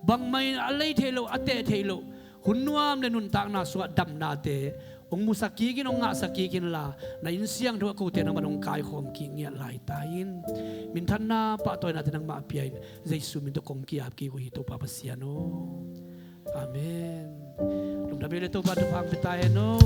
bangmah in a lei theih loh, a teh theih loh hun nuam le nuntakna sungah damnate hong musak kik in, hong ngahsak kik inla, na inn siangtho ah kote nangman hong kaikhawm kik ngiat lai ta in. Minthanna pahtawinate nangmah pia in, Jesu min tawh kong ki-ap kik uh hi Topa Pasian aw. Amen. Lungdam hi le Topa thupha hong pia ta hen aw.